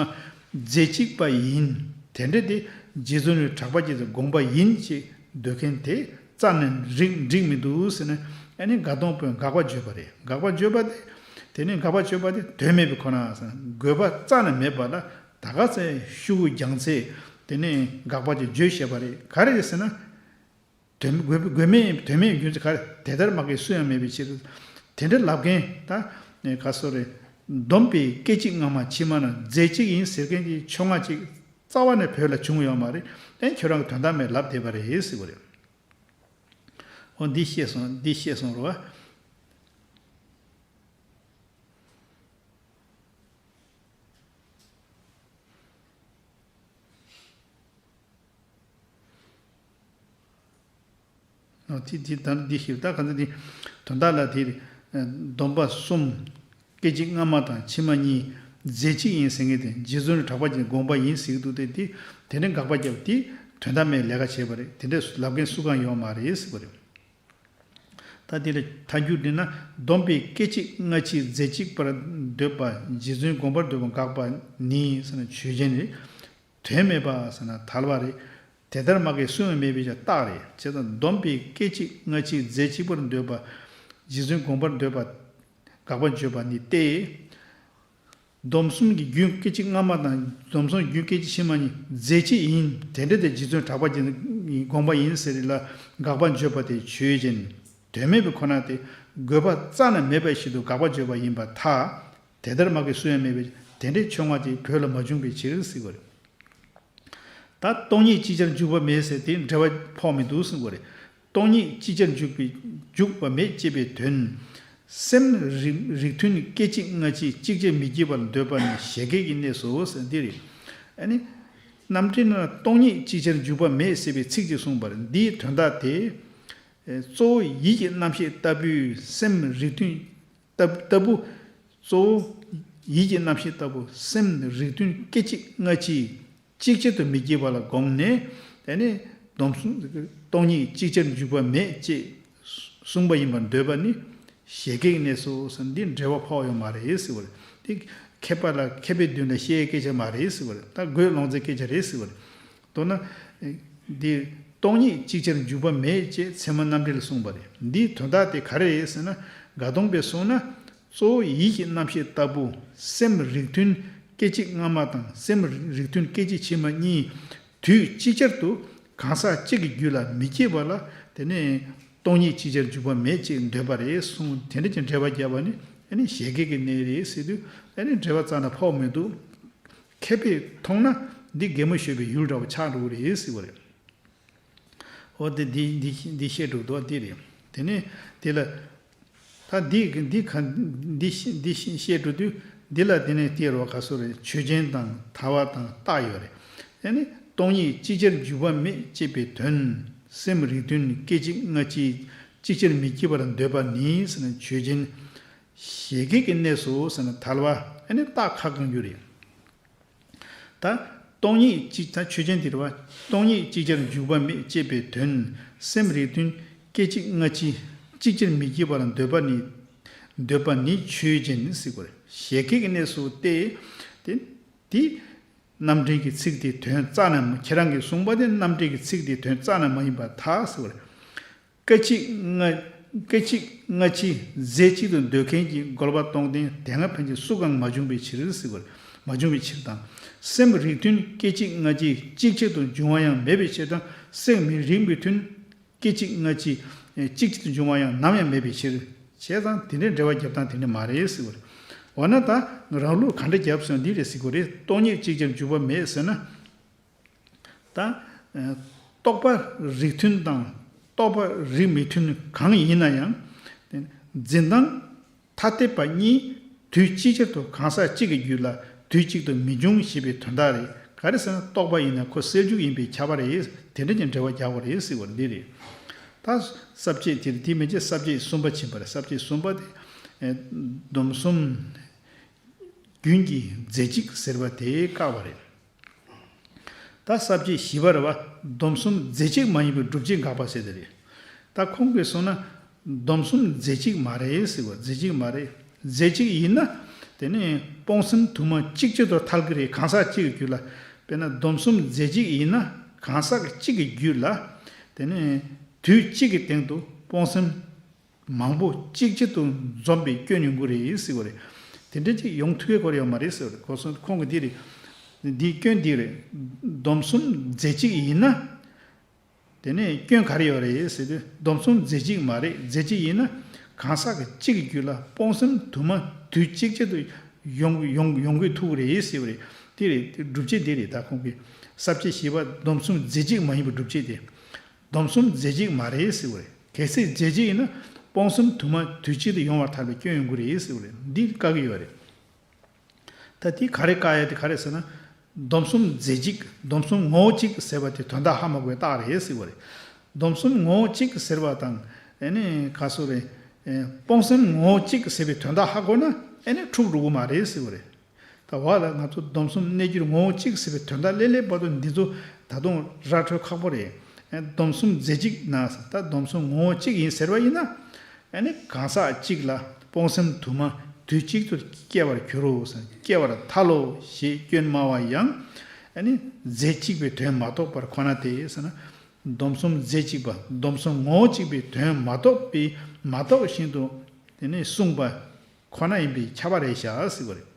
རྫས་གཅིག་པ་ཡིན། དེ་འདྲ་དེ་རྗེ་བཙུན་རིའི་གྲགས་པ་རྒྱལ་མཚན་དགོངས་པ་ཡིན་ཅེས་འདོད་མཁན་དེ་རྩ་ནས་འགྲིག་འགྲིག་མི་འདུག་ཟེར་ནས། ཨ་ནི་འགའ་སྟོང་པས་དགག་པ་བརྗོད་པ་རེད། དགག་པ་བརྗོད་པ་དེ། དེ་ནས་དགག་པ་བརྗོད་པ་དེ་དོན་མེད་པའི་ཁོ་ན་ཟེར་དགོས་པ་རྩ་ནས་མེད་པ་ལ་ད་ག་ཚད་ཤུ་གུ་སྦྱངས་ཚེ་དེ་ནས་དགག་པ་དེ་བརྗོད་ཤེས་པ་རེད། ག་རེ་རེད་ཟེར་ན། དོན་དགོས་དགོས་མེད་དོན་མེད་རྒྱུ་མཚན་ག་རེ་དེ་ལྟར་མ་གི་སུ་ཡང་མེད་པའི་ཕྱིར། དེ་འདྲ་ལབ་མཁན་ད་ག་སོ་རེད། སྡོམ་པའི་སྐད་ཅིག་སྔ་མ་ཕྱི་མ་ན་རྫས་གཅིག་ཡིན་ཟེར་མཁན་གྱི་ཕྱོགས་སྔ་ཅིག་རྩ་བ་ནས་བོད་ལ་བྱུང་ཡོད་མ་རེད། ཨེ་ཁྱོད་རང་གི་དོན་དག་མེད་ལབ་བསྡད་པ་རེད་ཟེར་བ་རེད། འོ་འདི་ཤེས་སོང་འདི་ཤེས་སོང་རོ། འོ་དེ་དེ་ད་འདི་ཤེས་ད་ག་ཚོད་འདི་དོན་དག་ལ་དེ་སྡོམ་པ་གསུམ། སྐད་ཅིག་སྔ་མ་དང་ཕྱི་མ་གཉིས་རྫས་གཅིག་ཡིན་ཟེར་མཁན་དེ་རྗེ་བཙུན་གྲགས་པ་ཅན་དགོངས་པ་ཡིན་ཟེར་གྱི་འདུག་སྟེ། དེ་དེ་འདྲའི་དགག་པ་བརྒྱབ་དེ་དོན་དག་མེད་ལས་ཀ་བྱས་པ་རེད། དེ་འདྲ་ལབ་མཁན་སུ་གང་ཡོད་མ་རེད་ཟེར་བ་རེད། ད་དེ་ལ་ཐལ་འགྱུར་འདི་ན་སྡོམ་པའི་སྐད་ཅིག་སྔ་ཕྱི་རྫས་གཅིག་པར་འདོད་པ་རྗེ་བཙུན་དགོངས་པར་འདོད་པ་དགག་པ་ནི་ཟེར་ན་ཆོས་ཅན་རེད། དོན་མེད་པ་ཟེར་ན་ཐལ་བ་རེད། དེ་ལྟར་མ་གི་སུ་ཡང་མེད་པའི་ཕྱིར་རྟགས་རེད། བྱས་ཙང་སྡོམ་པའི་སྐད་ཅིག་སྔ་ཕྱི་རྫས་གཅིག་པར་འདོད་པ་རྗེ་བཙུན་དགོངས་པར་འདོད་པ་དགག་པ་བརྗོད་པ་ནི་སྟེ། སྡོམ་གསུམ་གྱི་རྒྱུན་སྐད་ཅིག་སྔ་མ་དང་སྡོམ་གསུམ་རྒྱུན་སྐད་ཅིག་ཕྱི་མ་གཉིས་རྫས་གཅིག་ཡིན། དེ་འདྲ་དེ་རྗེ་བཙུན་གྲགས་པ་ཅན་དགོངས་པ་ཡིན་ཟེར་ལ་དགག་པ་བརྗོད་པ་དེ་ཆོས་ཅན། དོན་མེད་པའི་ཁོ་ན་དེ་དགོས་པ་རྩ་ནས་མེད་པ་ཞིག་ཏུ་དགག་པ་བརྗོད་པ་ཡིན་པར་ཐལ། དེ་ལྟར་མ་གི་སུ་ཡང་མེད་པས་དེ་འདྲའི་ཕྱོགས་སྔ་ཅིག་བོད་ལ་མ་བྱུང་བའི་ཕྱིར་ཟེར་བ་རེད། ད་སྟོང་ཉིད་ཅིག་ཅར་འཇུག་པ་མེད་ཟེར་དེ་འགྲེལ་པ་ཕོག་མི་འདུག་གསུངས་པ་རེད། སྟོང་ཉིད་ཅིག་ཅར་འཇུག་པའི་འཇུག་པ་མེད་ཅེས་པའི་དོན། སེམས་རིག་རིགས་མཐུན་སྐད་ཅིག་སྔ་ཕྱི་ཅིག་ཅར་མི་སྐྱེ་བ་ལ་འདོད་པ་ནི་བཞད་གད་ཀྱི་གནས་སོ་ཟེར་འདི་རེད། ཨ་ནི། རྣམ་འགྲེལ་ན་སྟོང་ཉིད་ཅིག་ཅར་འཇུག་པ་མེད་ཟེར་བའི་ཚིག་ཅིག་གསུངས་པ་རེད། འདིའི་དོན་དག་དེ། གཙོ་བོ་ཡིད་ཀྱི་རྣམ་ཤེས་ལྟ་བུའི་སེམས་རིགས་མཐུན་ལྟ་ལྟ་བུ། གཙོ་བོ་ཡིད་ཀྱི་རྣམ་ཤེས་ལྟ་བུ་སེམས་རིགས་མཐུན་སྐད་ཅིག་སྔ་ཕྱི་ཅིག་ཅར་དུ་མི་སྐྱེ་བ་ལ་དགོངས་ནས། དེ་ནས་སྡོམ་གསུམ་སྟོང་ཉིད་ཅིག་ཅར་འཇུག་པ་མེད་ཅེས་གསུངས་པ་ཡིན་པར་འདོད་པ་ནི་བཞད་གད་ཀྱི་གནས་སོ་ཟེར། འདི་འགྲེལ་པ་ཕོག་ཡོད་མ་རེད་ཟེར་བ་རེད། དེ་མཁས་པ་ལ་མཁས་པའི་མདུན་ལ་བཤད་སྐད་ཆ་མ་རེད་ཟེར་བ་རེད། ད་དགོད་ལོང་ཚེ་སྐད་ཆ་རེད་ཟེར་བ་རེད། མདོར་ན། འདི་སྟོང་ཉིད་ཅིག་ཅར་འཇུག་པ་མེད་ཅེས་ཚད་མ་རྣམ་འགྲེལ་གསུངས་པ་རེད། འདིའི་དོན་དག་དེ་ག་རེ་རེད་ཟེར་ན། དགའ་གདོང་པས་གསུངས་ན། གཙོ་བོ་ཡིད་ཀྱི་རྣམ་ཤེས་ལྟ་བུ་སེམས་རིགས་མཐུན་སྐད་ཅིག་སྔ་མ་དང་སེམས་རིགས་མཐུན་སྐད་ཅིག་ཕྱི་མ་གཉིས་དུས་ཅིག་ཅར་དུ་གང་ཟག་གཅིག་གི་རྒྱུད་ལ་མི་སྐྱེ་བ་ལ་དེ་ནས་སྟོང་ཉིད་ཅིག་ཅར་འཇུག་པ་མེད་ཅེས་འདོད་པ་རེད་གསུངས། དེ་འདྲ་ཅིག་འགྲེལ་པ་བརྒྱབ་པ་ནི་ ཨ་ནི་བཞད་གད་ཀྱི་གནས་རེད་ཟེར་དུས་ཨ་ནི་འགྲེལ་པ་རྩ་ནས་ཕོག་མི་འདུག་མཁས་པས་མཐོང་ན་འདི་གད་མོ་ཤོར་བའི་ཡུལ་འདྲ་བོ་ཆགས་འགྲོ་གི་རེད་ཟེར་བ་རེད། འོ་དེ་འདི་འདི་འདི་བཤད་འགྲོ་འདུག་འདི་རེད། དེ་ནས་དེ་ལ་ད་འདི་འདི་ག་འདི་ཤི་འདི་ཤི་བཤད་འགྲོ་དུས་འདི་ལ་དེ་ནས་དེ་རོ་ག་སོ་རེད། ཆོས་ཅན་དང་ཐར་བ་དང་རྟགས་ཡོད་རེད། ཨ་ནི་སྟོང་ཉིད་ཅིག་ཅར་འཇུག་པ་མེད་ཅེས་པའི་དོན། སེམས་རིགས་མཐུན་སྐད་ཅིག་སྔ་ཕྱི་ཅིག་ཅར་མི་སྐྱེ་བར་འདོད་པ་ནི་ཟེར་ན་ཆོས་ཅན། བཞད་གད་ཀྱི་གནས་སུ་ཟེར་ན་ཐལ་བ་ཨ་ནི་རྟགས་ཁ་བསྐང་རྒྱུ་རེད། ད་སྟོང་ཉིད་གཅིག་ད་ཆོས་ཅན་དེ་རེད་བ། སྟོང་ཉིད་ཅིག་ཅར་འཇུག་པ་མེད་ཅེས་པའི་དོན། སེམས་རིགས་མཐུན་སྐད་ཅིག་སྔ་ཕྱི་ཅིག་ཅར་མི་སྐྱེ་བར་འདོད་པ་ནི། འདོད་པ་ནི་ཆོས་ཅན་ཟེར་དགོས་རེད། བཞད་གད་ཀྱི་གནས་སུ་སྟེ། དེ་དེ་རྣམ་འགྲེལ་གྱི་ཚིག་དེའི་དོན་རྩ་ནས་མ་ཁྱེད་རང་གིས་གསུངས་པ་དེ་རྣམ་འགྲེལ་གྱི་ཚིག་དེའི་དོན་རྩ་ནས་མ་ཡིན་པར་ཐལ་ཟེར་བ་རེད། སྐད་ཅིག་སྔ་སྐད་ཅིག་སྔ་ཕྱི་རྫས་གཅིག་ཏུ་འདོད་མཁན་གྱི་རྒོལ་བ་སྟོང་ལྡན་དེ་སྔ་ཕན་ཆད་སུ་གང་མ་བྱུང་བའི་ཕྱིར་ཟེར་བར་མ་བྱུང་བའི་ཕྱིར་དང་། སེམས་རིགས་མཐུན་སྐད་ཅིག་སྔ་ཕྱི་གཅིག་ཆར་དུ་འབྱུང་བ་ཡང་མེད་པའི་ཕྱིར་དང་། སེམས་མི་རིགས་མི་མཐུན་སྐད་ཅིག་སྔ་ཕྱི་གཅིག་ཆར་དུ་འབྱུང་བ་ཡང་ནམ་ཡང་མེད་པའི་ཕྱིར། བྱས་ཙང་དེ་འདྲའི་འགྲེལ་བ་རྒྱབ་སྟངས་དེ་འདྲ་མ་རེད་ཟེར་བར། འོ་ན་ད་རང་ལུགས་ག་འདྲ་རྒྱབ་སོང་འདི་རེད་ཟེར་དགོས་རེད། སྟོང་ཉིད་ཅིག་ཅར་འཇུག་པ་མེད་ཟེར་ན། ད། རྟོག་པ་རིགས་མཐུན་དང་རྟོག་པ་རིགས་མི་མཐུན་གང་ཡིན་ན་ཡང་། འཛིན་སྟངས་ཐ་དད་པ་གཉིས་དུས་གཅིག་ཅར་དུ་གང་ཟག་གཅིག་གི་རྒྱུད་ལ་དུས་གཅིག་ཏུ་མི་འབྱུང་ཞེས་པའི་དོན་དག་རེད། ག་རེ་ཟེར་ན་རྟོག་པ་ཡིན་ན་ཁོ་སེལ་འཇུག་ཡིན་པས་ཁྱབ་པ་རེད། དེ་འདྲ་ཀྱི་འགྲེལ་བ་རྒྱག་དགོས་རེད་ཟེར་བ་འདི་རེད། ད་ས་བཅད་དེ་རེད། དེ་མིན་ཅི་ས་བཅད་གསུམ་པ་ཕྱིན་པ་རེད། ས་བཅད་གསུམ་པ་དེ། སྡོམ་གསུམ། རྒྱུན་གྱི་རྫས་གཅིག་ཟེར་བ་དེ་བཀག་པ་རེད། ད་ས་བཅད་བཞི་པ་རེད་བ། སྡོམ་གསུམ་རྫས་གཅིག་མ་ཡིན་པའི་སྒྲུབ་བྱེད་དགག་པ་ཟེར་དེ་རེད། ད་ཁོང་གིས་གསུངས་ན། སྡོམ་གསུམ་རྫས་གཅིག་མ་རེད་ཟེར་བ། རྫས་གཅིག་མ་རེད། རྫས་གཅིག་ཡིན་ན། དེ་ནི་སྤོང་སེམས་དུ་མ་གཅིག་ཆར་དུ་ཐལ་གྱི་རེད། གང་ཟག་གཅིག་གི་རྒྱུད་ལ། དཔེར་ན་སྡོམ་གསུམ་རྫས་གཅིག་ཡིན་ན་གང་ཟག་གཅིག་གི་རྒྱུད་ལ། དེ་ནི་དུས་གཅིག་གི་སྟེང་དུ་སྤོང་སེམས། མང་པོ་གཅིག་ཆར་དུ་འཛོམས་པའི་སྐྱོན་ཡོང་གི་རེད་ཟེར་བ་རེད། དེ་འདྲ་ཅིག་ཡོང་ཐུབ་ཡས་སྐོར་ཡོད་མ་རེད་ཟེར་བ་རེད། གོ་སོང་ཁོང་གིས་འདི་རེད། འདིའི་སྐྱོན་འདི་རེད། སྡོམ་གསུམ་རྫས་གཅིག་ཡིན་ན། དེ་ནས་སྐྱོན་ག་རེ་ཡོད་རེད་ཟེར་དུས་སྡོམ་གསུམ་རྫས་གཅིག་མ་རེད། རྫས་གཅིག་ཡིན་ན་གང་ཟག་གཅིག་གི་རྒྱུད་ལ་སྤོང་སེམས་དུ་མ་དུས་གཅིག་ཆར་དུ་ཡོང་ཡོང་ཡོང་གི་ཐུག་གི་རེད་ཟེར་བ་རེད། དེ་རེད། དེ་སྒྲུབ་བྱེད་འདི་རེད། ད་ཁོང་གིས་ས་བཅད་བཞི་པ་སྡོམ་གསུམ་རྫས་གཅིག་མ་ཡིན་པའི་སྒྲུབ་བྱེད་དེ། སྡོམ་གསུམ་རྫས་གཅིག་མ་རེད་ཟེར་བ་རེད། གལ་སྲིད་རྫས་གཅིག་ཡིན་ན་སྤོང་སེམས་དུ་མ་དུས་གཅིག་ཏུ་ཡོང་བར་ཐལ་བའི་སྐྱོན་ཡོང་གི་རེད་ཟེར་བ་རེད། འདི་བཀག་གི་ཡོད་རེད། ད་དེ་ག་རེ་བཀག་ཡ་དེ་ག་རེ་ཟེར་ན། སྡོམ་གསུམ་རྫས་གཅིག་སྡོམ་གསུམ་ངོ་བོ་གཅིག་ཟེར་བ་དེ་དོན་དག་ཧ་མ་གོ་བའི་རྟགས་རེད་ཟེར་བ་རེད། སྡོམ་གསུམ་ངོ་བོ་གཅིག་ཟེར་བ་དང་། ཨེ་ནི་ག་སོ་རེད། ཨེ་སྤོང་སེམས་ངོ་བོ་གཅིག་ཟེར་བའི་དོན་དག་ཧ་གོ་ན་ཨེ་ནི་འཁྲུག་འགྲོ་གི་མ་རེད་ཟེར་བ་རེད། ད་བ་ལ་ང་ཚོ་སྡོམ་གསུམ་གནས་གྱུར་ངོ་བོ་གཅིག་ཟེར་བའི་དོན་དག་སླེབས་སླེབས་བར་དུ་འདི་ཚོ་ད་དུང་ར་འཕྲོད་ཁག་པོ་རེད། ཨེ་སྡོམ་གསུམ་རྫས་གཅིག་ན་ད་སྡོམ་གསུམ་ངོ་བོ་གཅིག་ཡིན་ཟེར་བ་ཡིན་ན། ཨེ་ནི་གང་ཟག་གཅིག་ལ་སྤོང་སེམས་དུ་མ་དུས་གཅིག་ཏུ་སྐྱེ་བར་འགྱུར་རོ། སྐྱེ་བར་ཐལ་ལོ་ཞེས་སྐྱོན་སྨྲ་བ་ཡང་། ཨེ་ནི་རྫས་གཅིག་པའི་དོན་མ་རྟོགས་པར་ཁོ་ན་སྟེ་ཟེར་ན། སྡོམ་གསུམ་རྫས་གཅིག་པ་སྡོམ་གསུམ་ངོ་བོ་གཅིག་པའི་དོན་མ་རྟོགས་པའི་མ་རྟོགས་བཞིན་དུ་དེ་ནི་གསུངས་པ་ཁོ་ན་ཡིན་པས་ཁྱབ་པ་རེད་བཞག་ཟེར་བ་རེད།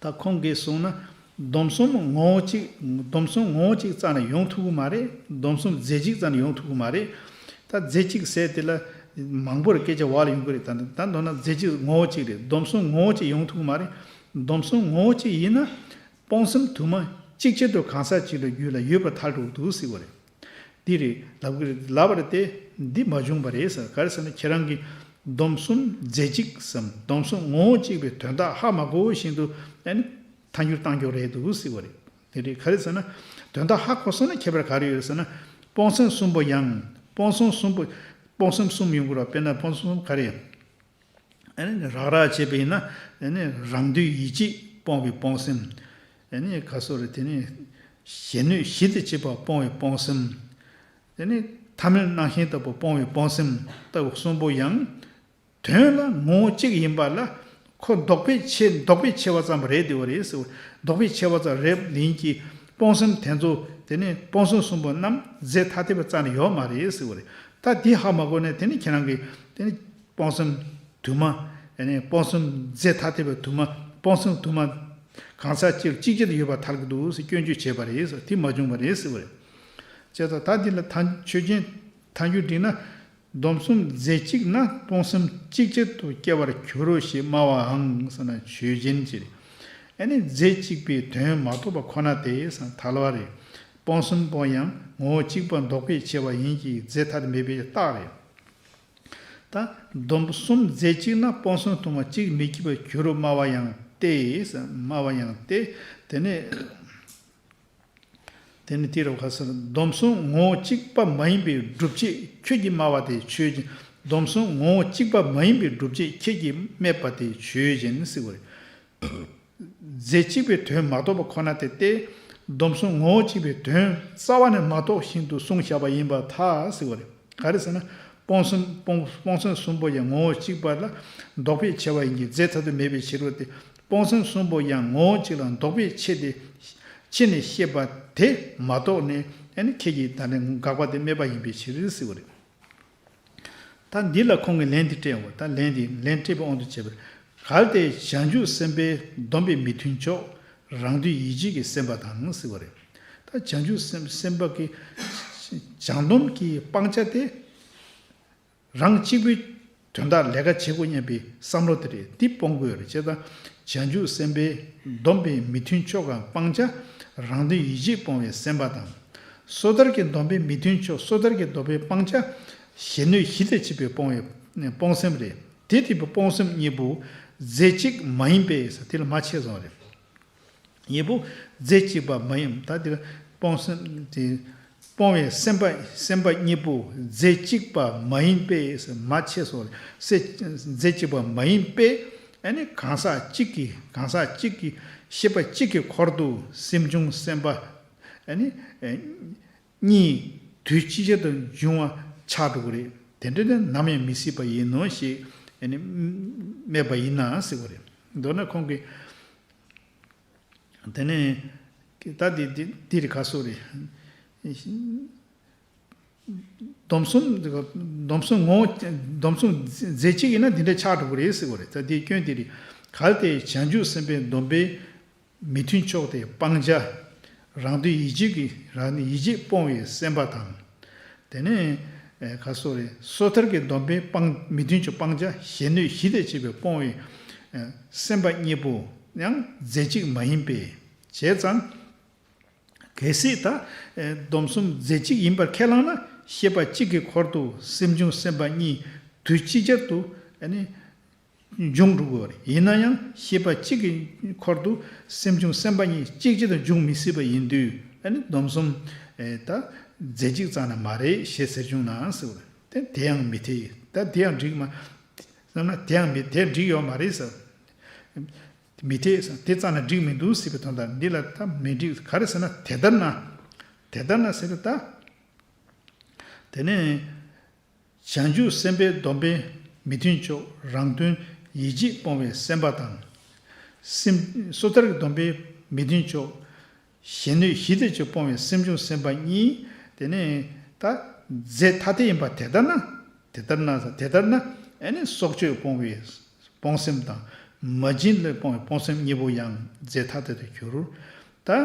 ད་ཁོང་གིས་གསུངས་ན། སྡོམ་གསུམ་ངོ་བོ་གཅིག་སྡོམ་གསུམ་ངོ་བོ་གཅིག་རྩ་ནས་ཡོང་ཐུབ་ཀྱི་མ་རེད། སྡོམ་གསུམ་རྫས་གཅིག་རྩ་ནས་ཡོང་ཐུབ་ཀྱི་མ་རེད། ད་རྫས་གཅིག་ཟེར་དེ་ལ་མང་པོར་སྐད་ཆ་བ་ལ་ཡོང་གི་རེད། ད་ད་མདོར་ན་རྫས་གཅིག་ངོ་བོ་གཅིག་རེད། སྡོམ་གསུམ་ངོ་བོ་གཅིག་ཡོང་ཐུབ་ཀྱི་མ་རེད། སྡོམ་གསུམ་ངོ་བོ་གཅིག་ཡིན་ན་སྤོང་སེམས་དུ་མ་གཅིག་ཆར་དུ་གང་ཟག་གཅིག་ལ་རྒྱུད་ལ་ཡོད་པར་ཐལ་འགྲོ་གི་འདུག་ཟེར་བ་རེད། འདི་རེད་ལབ་ཀྱི་རེད། ལབ་པ་རེད་དེ་འདི་མ་བྱུང་བ་རེད་ཟེར། ག་རེ་ཟེར་ན་ཁྱེད་རང་གིས་སྡོམ་གསུམ་རྫས་གཅིག་སམ་སྡོམ་གསུམ་ངོ་བོ་གཅིག་པའི་དོན་དག་ཧ་མ་གོ་བཞིན་དུ་ཨ་ནི་ཐལ་འགྱུར་བཏང་རྒྱུ་རེད་འདུག་ཟེར་བ་རེད། དེ་རེད། ག་རེ་ཟེར་ན་དོན་དག་ཧ་གོ་སོང་ན་ཁྱད་པར་ག་རེ་ཡོད་ཟེར་ན། སྤོང་སེམས་གསུམ་པོ་ཡང་སྤོང་སེམས་གསུམ་པོ་སྤོང་སེམས་གསུམ་ཡོང་གི་རེད། དཔེར་ན་སྤོང་སེམས་གསུམ་ག་རེ། ཨ་ནི་རང་རང་བྱས་པ་ཡིན་ན་ཨ་ནི་རང་དུས་ཡིད་ཆེས་སྤོང་བའི་སྤོང་སེམས། ཨ་ནི་ག་སོ་རེ་དེ་ནི་གཞན་གནོད་གཞི་དུ་བྱེད་པ་སྤོང་བའི་སྤོང་སེམས། ཨ་ནི་ཐ་མལ་རྣམ་ཤེས་ལྟ་བུ་སྤོང་བའི་སྤོང་སེམས་ལྟ་བུ་གསུམ་པོ་ཡང་། དོན་ལ་ངོ་བོ་གཅིག་ཡིན་པ་ལ་ཁོ་ལྡོག་པས་ཕྱེ་ལྡོག་པས་ཕྱེ་བ་ཙམ་རེད་དེ་བ་རེད་ཟེར། ལྡོག་པས་ཕྱེ་བ་ཙམ་རེད་ཡིན་གྱི་སྤོང་སེམས་དེ་ཚོ་དེ་ནི་སྤོང་སེམས་གསུམ་པོ་རྣམས་རྫས་ཐ་དད་པའི་རྩ་ནས་ཡོད་མ་རེད་ཟེར་བ་རེད། ད་འདི་ཧ་མ་གོ་ནས་དེ་ནི་ཁྱེད་རང་གིས་དེ་ནི་སྤོང་སེམས་དུ་མ། ཨ་ནི་སྤོང་སེམས་རྫས་ཐ་དད་པའི་དུ་མ། སྤོང་སེམས་དུ་མ། གང་ཟག་གཅིག་གཅིག་ཅར་དུ་ཡོད་པར་ཐལ་གྱི་འདུག་ཟེར་སྐྱོན་བརྗོད་བྱས་པ་རེད་ཟེར། དེ་མ་བྱུང་བ་རེད་ཟེར་བ་རེད། བྱས་ཙང་ད་འདི་ལ་ཐལ་ཆོས་ཅན་ཐལ་འགྱུར་འགྲིག་ན། སྡོམ་གསུམ་རྫས་གཅིག་ན་སྤོང་སེམས་གཅིག་ཅར་དུ་སྐྱེ་བར་འགྱུར་རོ་ཞེས་སྨྲ་བའང་ཟེར་ན་ཆོས་ཅན་གྱི་རེད། ཨ་ནི་རྫས་གཅིག་པའི་དོན་མ་རྟོགས་པ་ཁོ་ན་དེ་ཟེར་ན་ཐལ་བ་རེད། སྤོང་གསུམ་པོ་ཡང་ངོ་བོ་གཅིག་པ་ལྡོག་པའི་ཕྱེ་བ་ཡིན་གྱི་རྫས་ཐ་དད་མེད་པའི་རྟགས་རེད། ད་སྡོམ་གསུམ་རྫས་གཅིག་ན་སྤོང་གསུམ་དུ་མ་གཅིག་མི་སྐྱེ་བར་འགྱུར་རོ་སྨྲ་བ་ཡང་སྟེ། སྨྲ་བ་ཡང་སྟེ། དེ་ནས། དེ་ནི་དེ་རུ་ཁ་སར་སྡོམ་གསུམ་ངོ་བོ་གཅིག་པ་མ་ཡིན་པའི་སྒྲུབ་བྱེད་ཁྱོད་ཀྱིས་སྨྲ་བ་དེ་ཆོས་ཅན། སྡོམ་གསུམ་ངོ་བོ་གཅིག་པ་མ་ཡིན་པའི་སྒྲུབ་བྱེད་ཁྱེད་ཀྱིས་སྨྲས་པ་དེ་ཆོས་ཅན་ཟེར་བ་རེད། རྫས་གཅིག་པའི་དོན་མ་རྟོགས་པ་ཁོ་ན་དེ་སྟེ། སྡོམ་གསུམ་ངོ་བོ་གཅིག་པའི་དོན་རྩ་བ་ནས་མ་རྟོགས་བཞིན་དུ་གསུངས་བཞག་པ་ཡིན་པར་ཐལ་ཟེར་བ་རེད། ག་རེ་ཟེར་ན། སྤོང་གསུམ་སྤོང་སྤོང་སེམས་གསུམ་པོ་ཡང་ངོ་བོ་གཅིག་པ་ལ་ལྡོག་པའི་ཕྱེ་བ་ཡིན་གྱི་རྫས་ཐ་དད་མེད་པའི་ཕྱིར་རོ་སྟེ། སྤོང་སེམས་གསུམ་པོ་ཡང་ངོ་བོ་གཅིག་ལ་ལྡོག་པའི་ཕྱེ་སྟེ། ཕྱེ་ནས་བཤད་པ་དེ་མ་རྟོགས་ནས་ཨ་ནི་ཁྱེད་ཀྱིས་ད་ནི་དགག་པ་དེ་སྨྲས་པ་ཡིན་པའི་ཕྱིར་ཟེར་བ་རེད། ད་འདི་ལ་ཁོང་གིས་ལན་འདི་སྤྲད་འོ། ད་ལན་འདི་ལན་སྤྲད་པའི་དབང་དུ་བྱས་པར། གལ་ཏེ་བྱང་ཆུབ་སེམས་དཔའི་སྡོམ་པའི་མི་མཐུན་ཕྱོགས་རང་དོན་ཡིད་བྱེད་ཀྱི་སེམས་པ་དང་ཟེར་བ་རེད། ད་བྱང་ཆུབ་སེམས་སེམས་དཔའ་གི་བྱང་སྡོམ་གྱི་སྤང་བྱ་དེ་རང་གཅིག་པུའི་དོན་དག་ལས་ཀ་བྱེད་དགོས་སྙམ་པའི་བསམ་བློ་དེ་རེད། འདི་སྤོང་དགོས་རེད། བྱས་ཙང་བྱང་ཆུབ་སེམས་དཔའི་སྡོམ་པའི་མི་མཐུན་ཕྱོགས་ཀྱི་སྤང་བྱ་རང་དོན་ཡིད་བྱེད་སྤོང་བའི་སེམས་པ་དང་། སོ་ཐར་གྱི་སྡོམ་པའི་མི་མཐུན་ཕྱོགས་སོ་ཐར་གྱི་སྡོམ་པའི་སྤང་བྱ་གཞན་གནོད་གཞི་དང་བཅས་པའི་སྤོང་བའི་སྤོང་སེམས་རེད། དེ་དེ་སྤོང་སེམས་གཉིས་པོ་རྫས་གཅིག་མ་ཡིན་པས་ཟེར་དེ་ལ་མ་ཕྱེ་སོང་རེད། གཉིས་པོ་རྫས་གཅིག་པ་མ་ཡིན། ད་དེ་ལ་སྤོང་སེམས་དེ་སྤོང་བའི་སེམས་པ་སེམས་པ་གཉིས་པོ་རྫས་གཅིག་པ་མ་ཡིན་པས་ཟེར་མ་ཕྱེ་སོང་རེད། རྫས་གཅིག་པ་མ་ཡིན་པས། ཨ་ནི་གང་ཟག་གཅིག་གི་གང་ཟག་གཅིག་གི་ཤེས་པ་གཅིག་གི་འཁོར་དུ་སེམས་བྱུང་སེམས་པ་ཨ་ནི་གཉིས་དུས་གཅིག་ཅར་དུ་འབྱུང་བ་ཆགས་འགྲོ་གི་རེད། དེ་འདྲ་ནི་ནམ་ཡང་མི་སྲིད་པ་ཡིན་ནོ་ཞེས་ཨ་ནི་སྨྲས་པ་ཡིན་ན་ཟེར་བ་རེད། མདོར་ན་ཁོང་གིས། དེ་ནས་ད་འདི་འདི་འདི་རེད་ག་སོ་རེད། སྡོམ་གསུམ་སྡོམ་གསུམ་ངོ་སྡོམ་གསུམ་རྫས་གཅིག་ཡིན་ན་འདི་འདྲ་ཆགས་འགྲོ་གི་རེད་ཟེར་བ་རེད། ད་འདིའི་སྐྱོན་འདི་རེད། གལ་ཏེ་བྱང་ཆུབ་སེམས་དཔའི་སྡོམ་པའི་མི་མཐུན་ཕྱོགས་དེ་སྤང་བྱ་རང་དོན་ཡིད་བྱེད་ཀྱི་རང་དོན་ཡིད་བྱེད་སྤོང་བའི་སེམས་པ་དང་། དེ་ནས་ཨེ་ག་སོགས་རེད། སོ་ཐར་གྱི་སྡོམ་པའི་སྤང་མི་མཐུན་ཕྱོགས་སྤང་བྱ་གཞན་གནོད་གཞི་དང་བཅས་པའི་སྤོང་བའི་ཨེ་སེམས་པ་གཉིས་པོ་ཡང་རྫས་གཅིག་མ་ཡིན་པས། བྱས་ཙང་། གལ་སྲིད་ད་ཨེ་སྡོམ་གསུམ་རྫས་གཅིག་ཡིན་པར་ཁས་བླངས་ན་ཤེས་པ་གཅིག་གི་འཁོར་དུ་སེམས་བྱུང་སེམས་པ་གཉིས་དུས་གཅིག་ཅར་དུ་ཨ་ནི་འབྱུང་འགྲོ་གི་རེད། ཡིན་ན་ཡང་ཤེས་པ་གཅིག་གི་འཁོར་དུ་སེམས་བྱུང་སེམས་པ་གཉིས་གཅིག་ཅར་དུ་འབྱུང་མི་སྲིད་པ་ཡིན་དུས་ཨ་ནི་སྡོམ་གསུམ་ཨེ་ད་རྫས་གཅིག་ཙམ་ན་མ་རེད་ཞེས་ཟེར་བྱུང་ན་ཟེར་བ་རེད། དེ་དེ་ཡང་མི་འཐད། ད་དེ་ཡང་འགྲིག་མ་བསམ་ན་དེ་ཡང་མི་དེ་འགྲིག་ཡོད་མ་རེད་ཟེར། མི་འཐད་ཟེར་དེ་ཙམ་ན་འགྲིག་མི་འདུག་ཟེར་བའི་དོན་དག་འདི་ལ་ད་མི་འགྲིག་ག་རེ་ཟེར་ན་དེ་ལྟར་ན་དེ་ལྟར་ན་ཟེར་བ་ད་དེ་ནས། བྱང་ཆུབ་སེམས་དཔའི་སྡོམ་པའི་མི་མཐུན་ཕྱོགས་རང་དོན་ཡིད་བྱེད་སྤོང་བའི་སེམས་པ་དང་། སེམས་སོ་ཐར་གྱི་སྡོམ་པའི་མི་མཐུན་ཕྱོགས་གཞན་གནོད་གཞི་དང་བཅས་སྤོང་བའི་སེམས་བྱུང་སེམས་པ་གཉིས། དེ་ནས་ད་རྫས་ཐ་དད་ཡིན་པ་དེ་ལྟར་ན། དེ་ལྟར་ན་དེ་ལྟར་ན་ཨ་ནི་སྲོག་གཅོད་སྤོང་བའི་སྤོང་སེམས་དང་། མ་བྱིན་ལས་སྤོང་བའི་སྤོང་སེམས་གཉིས་པོ་ཡང་རྫས་ཐ་དད་དུ་གྱུར། ད།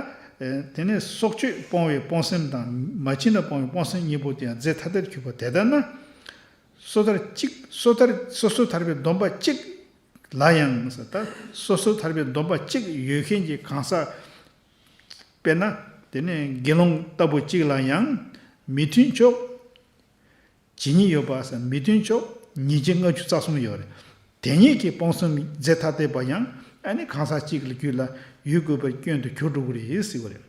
དེ་ནས་སྲོག་གཅོད་སྤོང་བའི་སྤོང་སེམས་དང་མ་བྱིན་ལས་སྤོང་བའི་སྤོང་སེམས་གཉིས་པོ་དེ་ཡང་རྫས་ཐ་དད་དུ་གྱུར་པ་དེ་ལྟར་ན། སོ་ཐར་གཅིག་སོ་ཐར་སོ་སོ་ཐར་པའི་སྡོམ་པ་གཅིག་ལ་ཡང་ད་སོ་སོ་ཐར་པའི་སྡོམ་པ་གཅིག་ཡོད་མཁན་གྱི་གང་ཟག་དཔེར་ན་དེ་ནས་དགེ་སློང་ལྟ་བུ་གཅིག་ལ་ཡང་མི་མཐུན་ཕྱོགས། ཇི་སྙེད་ཡོད་པ་ཟེར་མི་མཐུན་ཕྱོགས་ཉིས་བརྒྱ་ལྔ་བཅུ་རྩ་གསུམ་ཡོད་རེད། དེ་ཉིད་ཀྱི་སྤོང་གསུམ་རྫས་ཐ་དད་པ་ཡང་ཨ་ནི་གང་ཟག་གཅིག་ལ་རྒྱུད་ལ་ཡོད་དགོས་པའི་སྐྱོན་དུ་གྱུར་འགྲོ་གི་རེད་ཟེར་བ་རེད།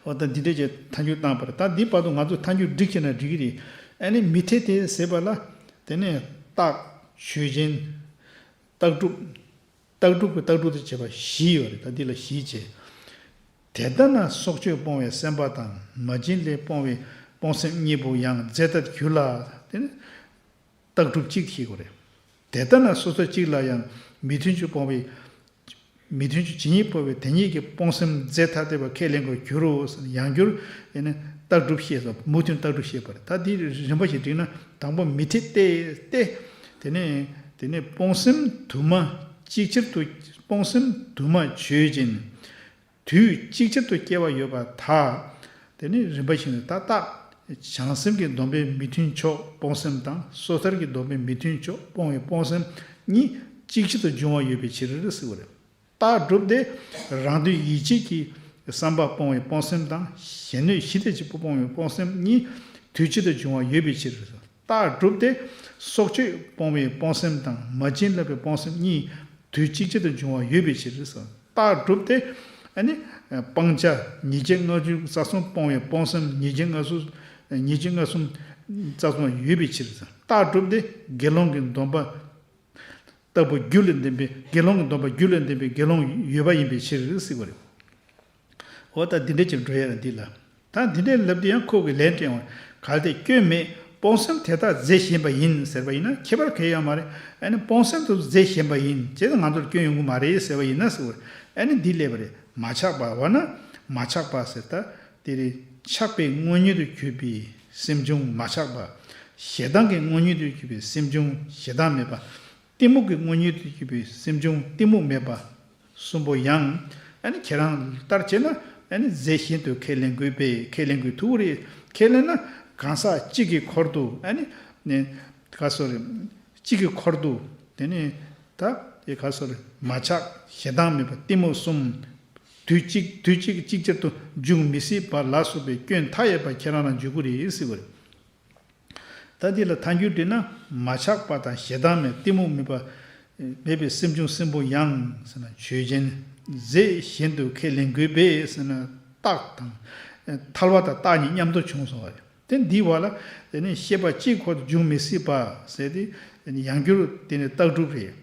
འོ་ད་འདི་འདྲས་ཀྱི་ཐལ་འགྱུར་བཏང་པ་རེད། ད་འདི་བར་དུ་ང་ཚོ་ཐལ་འགྱུར་འགྲིག་བྱས་ན་འགྲིག་གི་རེད། ཨ་ནི་མི་འཐད་དེ་ཟེར་བ་ལ་དེ་ནས་རྟགས་ཆོས་ཅན། རྟགས་སྒྲུབ། རྟགས་སྒྲུབ་ཀྱི་རྟགས་སྒྲུབ་ཏུ་བྱེད་པ་བཞི་ཡོད་རེད། ད་འདི་ལ་བཞི་བྱས། དེ་ལྟར་ན་སྲོག་གཅོད་སྤོང་བའི་སེམས་པ་དང་མ་བྱིན་ལས་སྤོང་བའི་སྤོང་སེམས་གཉིས་པོ་ཡང་རྫས་ཐ་དད་གྱུར་ལ། དེ་ནི་རྟགས་སྒྲུབ་གཅིག་བྱེད་དགོས་རེད། དེ་ལྟར་ན་སོ་སོ་གཅིག་ལ་ཡང་མི་མཐུན་ཕྱོགས་སྤོང་བའི་མི་མཐུན་ཕྱོགས་ཇི་སྙེད་སྤོང་བའི་དེ་ཉིད་ཀྱི་སྤོང་སེམས་རྫས་ཐ་དད་པ་ཁས་ལེན་དགོས་གྱུར་རོ། ཡང་བསྐྱར་ཡིན་ན་རྟགས་སྒྲུབ་བཤད་སོ་མུ་མཐུད་རྟགས་སྒྲུབ་བཤད་པ་རེད། ད་འདི་རིམ་པ་བཞིན་བསྒྲིགས་ན་དང་པོ་མི་འཐད་དེ་སྟེ། དེ་ནས་དེ་ནས་སྤོང་སེམས་དུ་མ་ཅིག་ཅར་དུ་སྤོང་སེམས་དུ་མ་ཆོས་ཅན། དུས་ཅིག་ཅར་དུ་སྐྱེ་བ་ཡོད་པར་ཐལ། དེ་ནི་རིམ་པ་བཞིན་དུ་ད་རྟགས་ བྱང་སེམས་ཀྱི་སྡོམ་པས་མི་མཐུན་ཕྱོགས་སྤོང་སེམས་དང་། སོ་ཐར་གྱི་སྡོམ་པས་མི་མཐུན་ཕྱོགས་སྤོང་བའི་སྤོང་སེམས་གཉིས་གཅིག་ཆར་དུ་འབྱུང་བ་ཡོད་པའི་ཕྱིར་ཟེར་བ་རེད། རྟགས་གྲུབ་སྟེ། རང་དོན་ཡིད་བྱེད་ཀྱི་བསམ་པ་སྤོང་བའི་སྤོང་སེམས་དང་། གཞན་གནོད་ཞི་བདེ་ཆེན་པོ་སྤོང་བའི་སྤོང་སེམས་གཉིས་དུས་གཅིག་ཏུ་འབྱུང་བ་ཡོད་པའི་ཕྱིར། རྟགས་གྲུབ་སྟེ། སྲོག་གཅོད་སྤོང་བའི་སྤོང་སེམས་དང་། མ་བྱིན་བརླབ་པའི་སྤོང་སེམས་གཉིས་དུས་གཅིག་ཅར་དུ་འབྱུང་བ་ཡོད་པའི་ཕྱིར། རྟགས་གྲུབ་སྟེ། ཨ་ནི། སྤང་བྱ་ཉེས་བྱས་ལྔ་བཅུ་རྩ་གསུམ་སྤོང་བའི་སྤོང་སེམས། ཉེས་བྱས་ལྔ་གསུམ། ཉེས་བྱས་ལྔ་གསུམ་རྩ་གསུམ་ཡོད་པའི་ཕྱིར། རྟགས་གྲུབ་སྟེ། དགེ་སློང་གི་སྡོམ་པ་ལྟ་བུ་རྒྱུ་ལས་འདེམས་པའི། དགེ་སློང་གི་སྡོམ་པ་རྒྱུ་ལས་འདེམས་པའི་དགེ་སློང་ཡོད་པ་ཡིན་པའི་ཕྱིར་ཟེར་བ་རེད། འོ་ད་འདི་འདྲ་ཅིག་འགྲོ་ཡ་རེད་འདི་ལ། ད་འདི་འདྲའི་ལབ་དུས་ཡང་ཁོ་གིས་ལན་སྤྲད་འོང་། གལ་ཏེ་སྐྱོན་མེད་སྤོང་སེམས་དེ་དག་རྫས་གཞན་པ་ཡིན་ཟེར་བ་ཡིན་ན་ཁྱད་པར་གང་ཡང་མ་རེད། ཨ་ནི་སྤོང་སེམས་དེ་རྫས་གཞན་པ་ཡིན་བྱས་ཙང་ང་ཚོར་སྐྱོན་ཡོང་གི་མ་རེད་ཟེར་བ་ཡིན་ན་ཟེར་བ། ཨ་ནི་འདི་སླེབས་པ་རེད། མ་ཆགས་པ་འོ་ན། མ་ཆགས་པ་ཟེར་ད་དེ་རེད། ཆགས་པའི་དངོས་ཉིད་དུ་གྱུར་པའི་སེམས་བྱུང་མ་ཆགས་པ། ཞེ་སྡང་གི་དངོས་ཉིད་དུ་གྱུར་པའི་སེམས་བྱུང་ཞེ་སྡང་མེད་པ། གཏི་མུག་གི་དངོས་ཉིད་དུ་གྱུར་པའི་སེམས་བྱུང་གཏི་མུག་མེད་པ། གསུམ་པོ་ཡང་། ཨ་ནི་ཁྱེད་རང་ལྟར་བྱས་ན། ཨ་ནི་རྫས་གཞན་དུ་ཁས་ལེན་དགོས་པས། ཁས་ལེན་དགོས་ཐུག་རེད། ཁས་ལེན་ན་གང་ཟག་གཅིག་གི་འཁོར་དུ། ཨ་ནི་ནི་ག་སོ་རེད། གཅིག་གི་འཁོར་དུ་དེ་ནི་ད་དེ་ག་སོ་རེད། མ་ཆགས་ཞེ་སྡང་མེད་པ་གཏི་མུག་གསུམ། དུས་གཅིག་དུས་གཅིག་གཅིག་ཅར་དུ་འབྱུང་མི་སྲིད་པ་ལ་སོགས་པའི་སྐྱོན་མཐའ་ཡས་པ་ཁྱེད་རང་ལ་འཇུག་གི་རེད་ཟེར་བ་རེད། ད་འདི་ལ་ཐལ་འགྱུར་བྲིས་ན། མ་ཆགས་པ་དང་ཞེ་སྡང་མེད། གཏི་མུག་མེད་པ། མེད་པའི་སེམས་བྱུང་གསུམ་པོ་ཡང་ཟེར་ན་ཆོས་ཅན། རྫས་གཞན་དུ་ཁས་ལེན་དགོས་པས་ཟེར་ན་རྟགས་དང་། ཐལ་བ་དང་རྟགས་གཉིས་མཉམ་དུ་བྱུང་སོང་བ་རེད། དེ་འདིའི་བར་ལ་དེ་ནས་ཤེས་པ་གཅིག་འཁོར་དུ་འབྱུང་མི་སྲིད་པ་ཟེར་ཏེ། དེ་ནས་ཡང་བསྒྱུར་དེ་ནས་རྟགས་གྲུབ་རེད།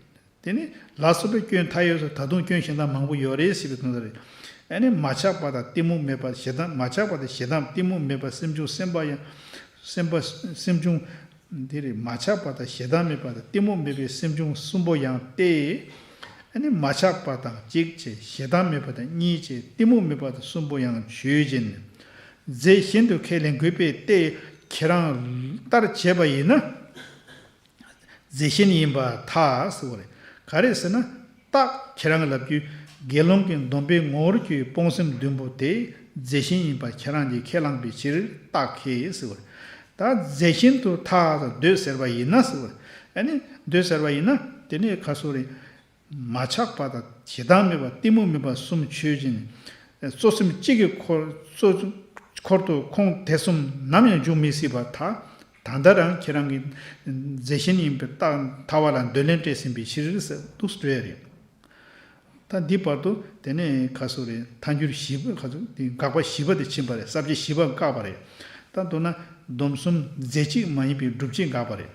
དེ་ནི་ལ་སོགས་པའི་སྐྱོན་མཐའ་ཡས་སོ། ད་དུང་སྐྱོན་གཞན་དག་མང་པོ་ཡོད་རེད་ཟེར་བའི་དོན་དག་རེད། ཨ་ནི་མ་ཆགས་པ་དང་གཏི་མུག་མེད་པ་ཞེ་སྡང་། མ་ཆགས་པ་དང་ཞེ་སྡང་གཏི་མུག་མེད་པ་སེམས་བྱུང་སེམས་པ་ཡང་། སེམས་པ་སེམས་བྱུང་། འདི་རེད། མ་ཆགས་པ་དང་ཞེ་སྡང་མེད་པ་དང་གཏི་མུག་མེད་པའི་སེམས་བྱུང་གསུམ་པོ་ཡང་སྟེ། ཨ་ནི་མ་ཆགས་པ་དང་གཅིག་བྱས། ཞེ་སྡང་མེད་པ་དང་གཉིས་བྱས། གཏི་མུག་མེད་པ་དང་གསུམ་པོ་ཡང་ཆོས་ཅན། རྫས་གཞན་དུ་ཁས་ལེན་དགོས་པས་ཏེ། ཁྱེད་རང་ལྟར་བྱས་པ་ཡིན་ན། རྫས་གཞན་ཡིན་པར་ཐལ་ཟེར་བ་རེད། ག་རེ་ཟེར་ན། རྟགས་ཁྱེད་རང་གི་ལབ་རྒྱུ། དགེ་སློང་གི་སྡོམ་པའི་ངོ་བོར་གྱུར་པའི་སྤོང་སེམས་བདུན་པོ་དེ་རྫས་གཞན་ཡིན་པར་ཁྱེད་རང་གིས་ཁས་བླངས་པའི་ཕྱིར་རྟགས་ཁས་ཟེར་བ་རེད། ད་རྫས་གཞན་དུ་ཐལ་དང་འདོད་ཟེར་བ་ཡིན་ན་ཟེར་བ་རེད། ཨ་ནི་འདོད་ཟེར་བ་ཡིན་ན་དེ་ནས་ག་སོ་རེད། མ་ཆགས་པ་དང་ཞེ་སྡང་མེད་པ་གཏི་མུག་མེད་པ་གསུམ་ཆོས་ཅན། གཙོ་སེམས་གཅིག་གི་འཁོར་གཙོ་འཁོར་དུ་ཁོང་དེ་གསུམ་ནམ་ཡང་འབྱུང་མི་སྲིད་པར་ཐལ། ད་ལྟ་རང་ཁྱེད་རང་གི་རྫས་གཞན་ཡིན་པའི་རྟགས་ཐལ་བ་ལ་འདོད་ལན་སྤྲད་ཟིན་པའི་ཕྱིར་ཟེར་འདུག་སྤྲོས་རེད། ད་འདི་བར་དུ་དེ་ནས་ག་སོ་རེད། ཐལ་འགྱུར་བཞི་པ་ག་སོ་དེ་དགག་པ་བཞི་པ་དེ་ཕྱིན་པ་རེད། ས་བཅད་བཞི་པ་བཀག་པ་རེད། ད་མདོར་ན་སྡོམ་གསུམ་རྫས་གཅིག་མ་ཡིན་པའི་སྒྲུབ་བྱེད་དགག་པ་རེད།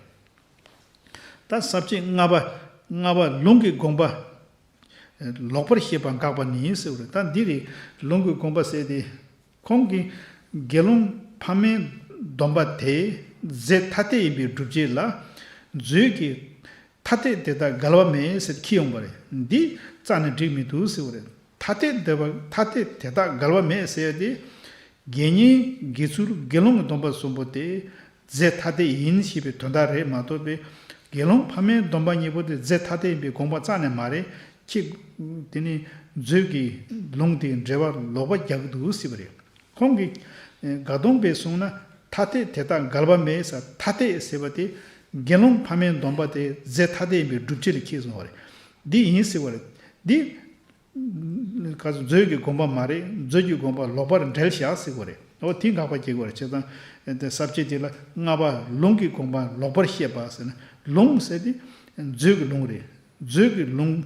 ད་ས་བཅད་ལྔ་པ། ལྔ་པ་ལུང་གི་དགོངས་པ་ལོག་པར་བཤད་པ་དགག་པ་ནི་ཟེར་བ་རེད། ད་འདི་རེད། ལུང་གི་དགོངས་པ་ཟེར་ཏེ། ཁོང་གིས་དགེ་སློང་ཕ་མའི་སྡོམ་པ་དེ་རྫས་ཐ་དད་ཡིན་པའི་སྒྲུབ་བྱེད་ལ། མཛོད་ཀྱི་ཐ་དད་དེ་དག་འགལ་བ་མེད་ཟེར་འཁྱེར་ཡོང་པ་རེད། འདི་རྩ་ནས་འགྲིག་མི་འདུག་ཟེར་བ་རེད། ཐ་དད་དེ་བ་ཐ་དད་དེ་དག་འགལ་བ་མེད་ཟེར་ཏེ། དགེ་བསྙེན་དགེ་ཚུལ་དགེ་སློང་གི་སྡོམ་པ་གསུམ་པོ་དེ་རྫས་ཐ་དད་ཡིན་ཞེས་པའི་དོན་དག་རེད་མ་གཏོགས་པའི། དགེ་སློང་ཕ་མའི་སྡོམ་པ་གཉིས་པོ་དེ་རྫས་ཐ་དད་ཡིན་པའི་དགོངས་པ་རྩ་ནས་མ་རེད། ཁྱེད་དེ་ནི་མཛོད་ཀྱི་ལུང་དེའི་འགྲེལ་པ་ལོག་པ་རྒྱག་གི་འདུག་ཟེར་བ་རེད། ཁོང་གིས་དགའ་གདོང་པས་གསུངས་ན་ཐ་དད་དེ་དག་འགལ་བ་མེད་ཟེར། ཐ་དད་ཟེར་བ་དེ་དགེ་སློང་ཕ་མའི་སྡོམ་པ་དེ་རྫས་ཐ་དད་ཡིན་པའི་སྒྲུབ་བྱེད་ལ་འཁྱེར་སོང་བ་རེད། འདི་ཡིན་ཟེར་བ་རེད། འདི་ག་ཚོད་མཛོད་ཀྱི་དགོངས་པ་མ་རེད། མཛོད་ཀྱི་དགོངས་པ་ལོག་པར་འགྲེལ་བཞག་ཟེར་དགོས་རེད། འོ་དེ་དགག་པ་བྱེད་དགོས་རེད། བྱས་ཙང་དེ་ས་བཅད་དེ་ལ་ལྔ་པ་ལུང་གི་དགོངས་པ་ལོག་པར་བཤད་པ་ཟེར་ན། ལུང་ཟེར་དེ་མཛོད་ཀྱི་ལུང་རེད། མཛོད་ཀྱི་ལུང་།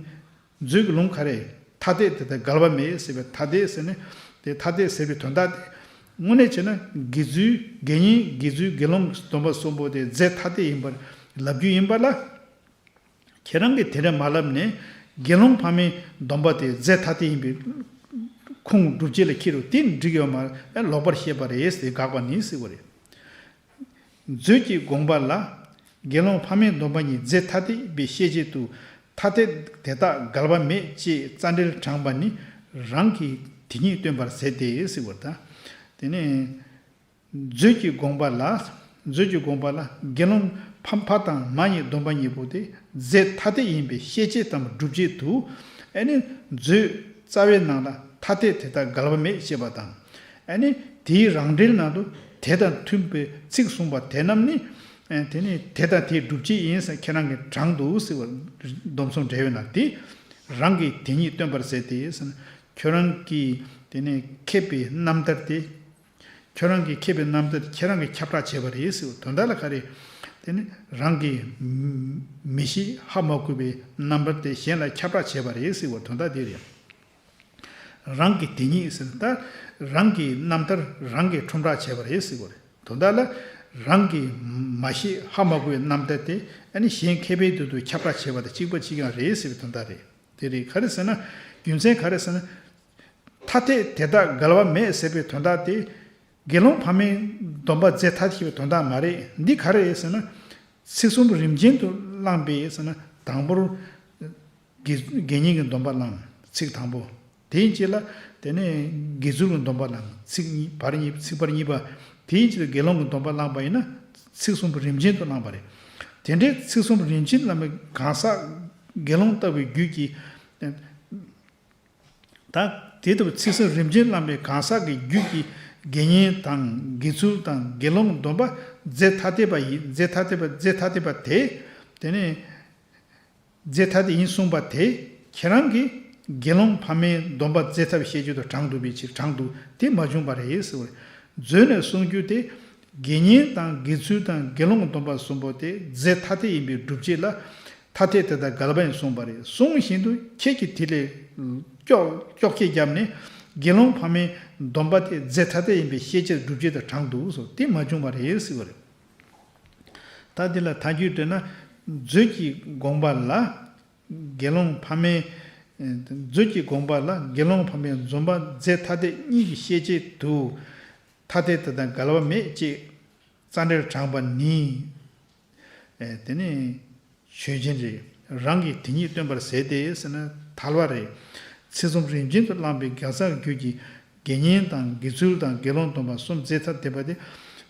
མཛོད་ཀྱི་ལུང་ག་རེ། ཐ་དད་དེ་དག་འགལ་བ་མེད་ཟེར་བའི་ཐ་དད་ཟེར་ནས། དེ་ཐ་དད་ཟེར་བའི་དོན་དག་དེ། དངོས་གནས་བྱས་ན་དགེ་ཚུལ་དགེ་བསྙེན་དགེ་ཚུལ་དགེ་སློང་སྡོམ་པ་གསུམ་པོ་དེ་རྫས་ཐ་དད་ཡིན་པར་ལབ་རྒྱུ་ཡིན་པ་ལ། ཁྱེད་རང་གིས་དེ་འདྲ་མ་ལབ་ནས་དགེ་སློང་ཕ་མའི་སྡོམ་པ་དེ་རྫས་ཐ་དད་ཡིན་པའི་ཁུངས་སྒྲུབ་བྱེད་ལ་འཁྱེར་རོ། དེ་འགྲིག་ཡོད་མ་རེད། ལོག་པར་བཤད་པ་རེད་ཟེར་དགག་པ་ནི་ཟེར་བ་རེད། མཛོད་ཀྱི་དགོངས་པ་ལ་དགེ་སློང་ཕ་མའི་སྡོམ་པ་གཉིས་རྫས་ཐ་དད་ཡིན་པའི་ཤེས་བྱེད་དུ་ཐ་དད་དེ་དག་འགལ་བ་མེད་ཅེས་རྩ་འགྲེལ་དྲངས་པ་ནི་རང་གིས་དེ་ཉིད་སྟོན་པར་ཟད་དེ་ཟེར་བ་དང་། དེ་ནས། མཛོད་ཀྱི་དགོངས་པ་ལ། མཛོད་ཀྱི་དགོངས་པ་ལ་དགེ་སློང་ཕ་ཕ་དང་མ་གཉིས་སྡོམ་པ་གཉིས་པོ་དེ་རྫས་ཐ་དད་ཡིན་པའི་ཤེས་བྱེད་དམ་སྒྲུབ་བྱེད་དུ། ཨ་ནི་མཛོད་རྩ་བའི་ནང་ལ་ཐ་དད་དེ་དག་འགལ་བ་མེད་ཅེས་པ་དང་། ཨ་ནི་དེའི་རང་འགྲེལ་ནང་དུ་ དེ་དང་མཐུན་པའི་ཚིག་གསུངས་པ་དེ་རྣམས་ནི། ཨེ་དེ་ནི་དེ་དང་དེའི་སྒྲུབ་བྱེད་ཡིན་ཟེར་ཁྱེད་རང་གིས་དྲངས་འདུག་ཟེར་བ། སྡོམ་གསུམ་འབྲེལ་བའི་ནང་དེ། རང་གི་དེ་ཉིད་སྟོན་པར་ཟད་དེ་ཟེར་ན། ཁྱོད་རང་གིས་དེ་ནི་མཁས་པའི་རྣམ་ཐར་དེ། ཁྱོད་རང་གིས་མཁས་པའི་རྣམ་ཐར་དེ་ཁྱེད་རང་གིས་ཁྱབ་བསྒྲགས་བྱས་པ་རེད་ཟེར་བ་དོན་དག་ལ་ག་རེ། དེ་ནི་རང་གིས་མི་ཤེས་ཧ་མ་གོ་བའི་རྣམ་པ་དེ་གཞན་ལ་ཁྱབ་བསྒྲགས་བྱས་པ་རེད་ཟེར་བ་དོན་དག་དེ་རེད། རང་གི་དེ་ཉིད་ཟེར་ད། རང་གི་རྣམ་ཐར་རང་གིས་ཁྲོམ་བསྒྲགས་བྱས་པ་རེད་ཟེར་བ་རེད། དོན་དག་ལ། རང་གིས་མ་ཤེས་ཧ་མ་གོ་བའི་རྣམ་ཐར་དེ་ཨ་ནི་གཞན་མཁས་པའི་མདུན་དུ་ཁྱབ་བསྒྲགས་བྱས་པ་དང་གཅིག་པ་གཅིག་རྐྱང་རེད་ཟེར་བའི་དོན་དག་རེད། དེ་རེད། ག་རེ་ཟེར་ན། རྒྱུ་མཚན་ག་རེ་ཟེར་ན། ཐ་དད་དེ་དག་འགལ་བ་མེད་ཟེར་བའི་དོན་དག་དེ། དགེ་སློང་ཕ་མའི་སྡོམ་པ་རྫས་ཐ་དད་ཞེས་པའི་དོན་དག་མ་རེད། འདི་ག་རེ་རེད་ཟེར་ན། ཚིག་གསུམ་རིམ་བྱོན་དུ་བླངས་པའི་ཟེར་ན་དང་པོར། དགེ་དགེ་བསྙེན་གྱི་སྡོམ་པ་བླངས་ཚིག་དང་པོ། དེའི་རྗེས་ལ་དེ་ནས་དགེ་ཚུལ་གྱི་སྡོམ་པ་བླངས་ཚིག་གཉིས་བར་གཉིས་ཚིག་བར་གཉིས་པ། དེའི་རྗེས་ལ་དགེ་སློང་གི་སྡོམ་པ་བླངས་པ་ཡིན་ན། ཚིག་གསུམ་རིམ་བྱོན་དུ་བླངས་པ་རེད། དེ་འདྲའི་ཚིག་གསུམ་རིམ་བྱོན་བླངས་པའི་གང་ཟག་དགེ་སློང་ལྟ་བུའི་རྒྱུད་ཀྱི། ད་དེ་ལྟ་བུ་ཚིག་གསུམ་རིམ་བྱོན་བླངས་པའི་གང་ཟག་གི་རྒྱུད་ཀྱི་དགེ་བསྙེན་དང་དགེ་ཚུལ་དང་དགེ་སློང་གི་སྡོམ་པ་རྫས་ཐ་དད་པ་ཡིན། རྫས་ཐ་དད་པ་རྫས་ཐ་དད་པ་དེ། དེ་ནས། རྫས་ཐ་དད་ཡིན་གསུངས་པ་དེ་ཁྱེད་རང་གིས་དགེ་སློང་ཕ་མའི་སྡོམ་པ་རྫས་ཐ་དད་པའི་བཤད་རྒྱུད་དུ་དྲངས་འདུག་པའི་ཕྱིར་དྲངས་འདུག་དེ་མ་བྱུང་བ་རེད་ཟེར་བ་རེད། མཛོད་ནས་གསུངས་རྒྱུ་དེ། དགེ་བསྙེན་དང་དགེ་ཚུལ་དང་དགེ་སློང་གི་སྡོམ་པ་གསུམ་པོ་དེ་རྫས་ཐ་དད་ཡིན་པའི་སྒྲུབ་བྱེད་ལ། ཐ་དད་དེ་དག་འགལ་བ་ཡིན་གསུངས་པ་རེད། གསུངས་བཞིན་དུ་ཁྱེད་ཀྱིས་དེ་ལས་ཀྱོག་ཀྱོག་ཁྱེད་བརྒྱབ་ནས་དགེ་སློང་ཕ་མའི་སྡོམ་པ་དེ་རྫས་ཐ་དད་ཡིན་པའི་ཤེས་བྱེད་སྒྲུབ་བྱེད་དུ་དྲངས་འདུག་ཟེར་དེ་མ་བྱུང་བ་རེད་ཟེར་བ་རེད། ད་འདི་ལ་ཐལ་འགྱུར་འདོད་ན། མཛོད་ཀྱི་དགོངས་པ་ལ། དགེ་སློང་ཕ་མའི། མཛོད་ཀྱི་དགོངས་པ་ལ་དགེ་སློང་ཕ་མའི་སྡོམ་པ་རྫས་ཐ་དད་གཉིས་ཀྱི་ཤེས་བྱེད་དུ། ཐ་དད་དེ་དག་འགལ་བ་མེད་ཅེས་རྩ་འགྲེལ་དྲངས་པ་ནི། དེ་ནི་ཆོས་ཅན་རེད། རང་གི་དེ་ཉིད་སྟོན་པར་ཟད་དེ་ཟེར་ན་ཐལ་བ་རེད། ཚིག་གསུམ་རིམ་བྱོན་དུ་བླངས་པའི་གང་ཟག་རྒྱུད་ཀྱི་དགེ་བསྙེན་དང་དགེ་ཚུལ་དང་དགེ་སློང་སྡོམ་པ་གསུམ་རྫས་ཐ་དད་པ་དེ།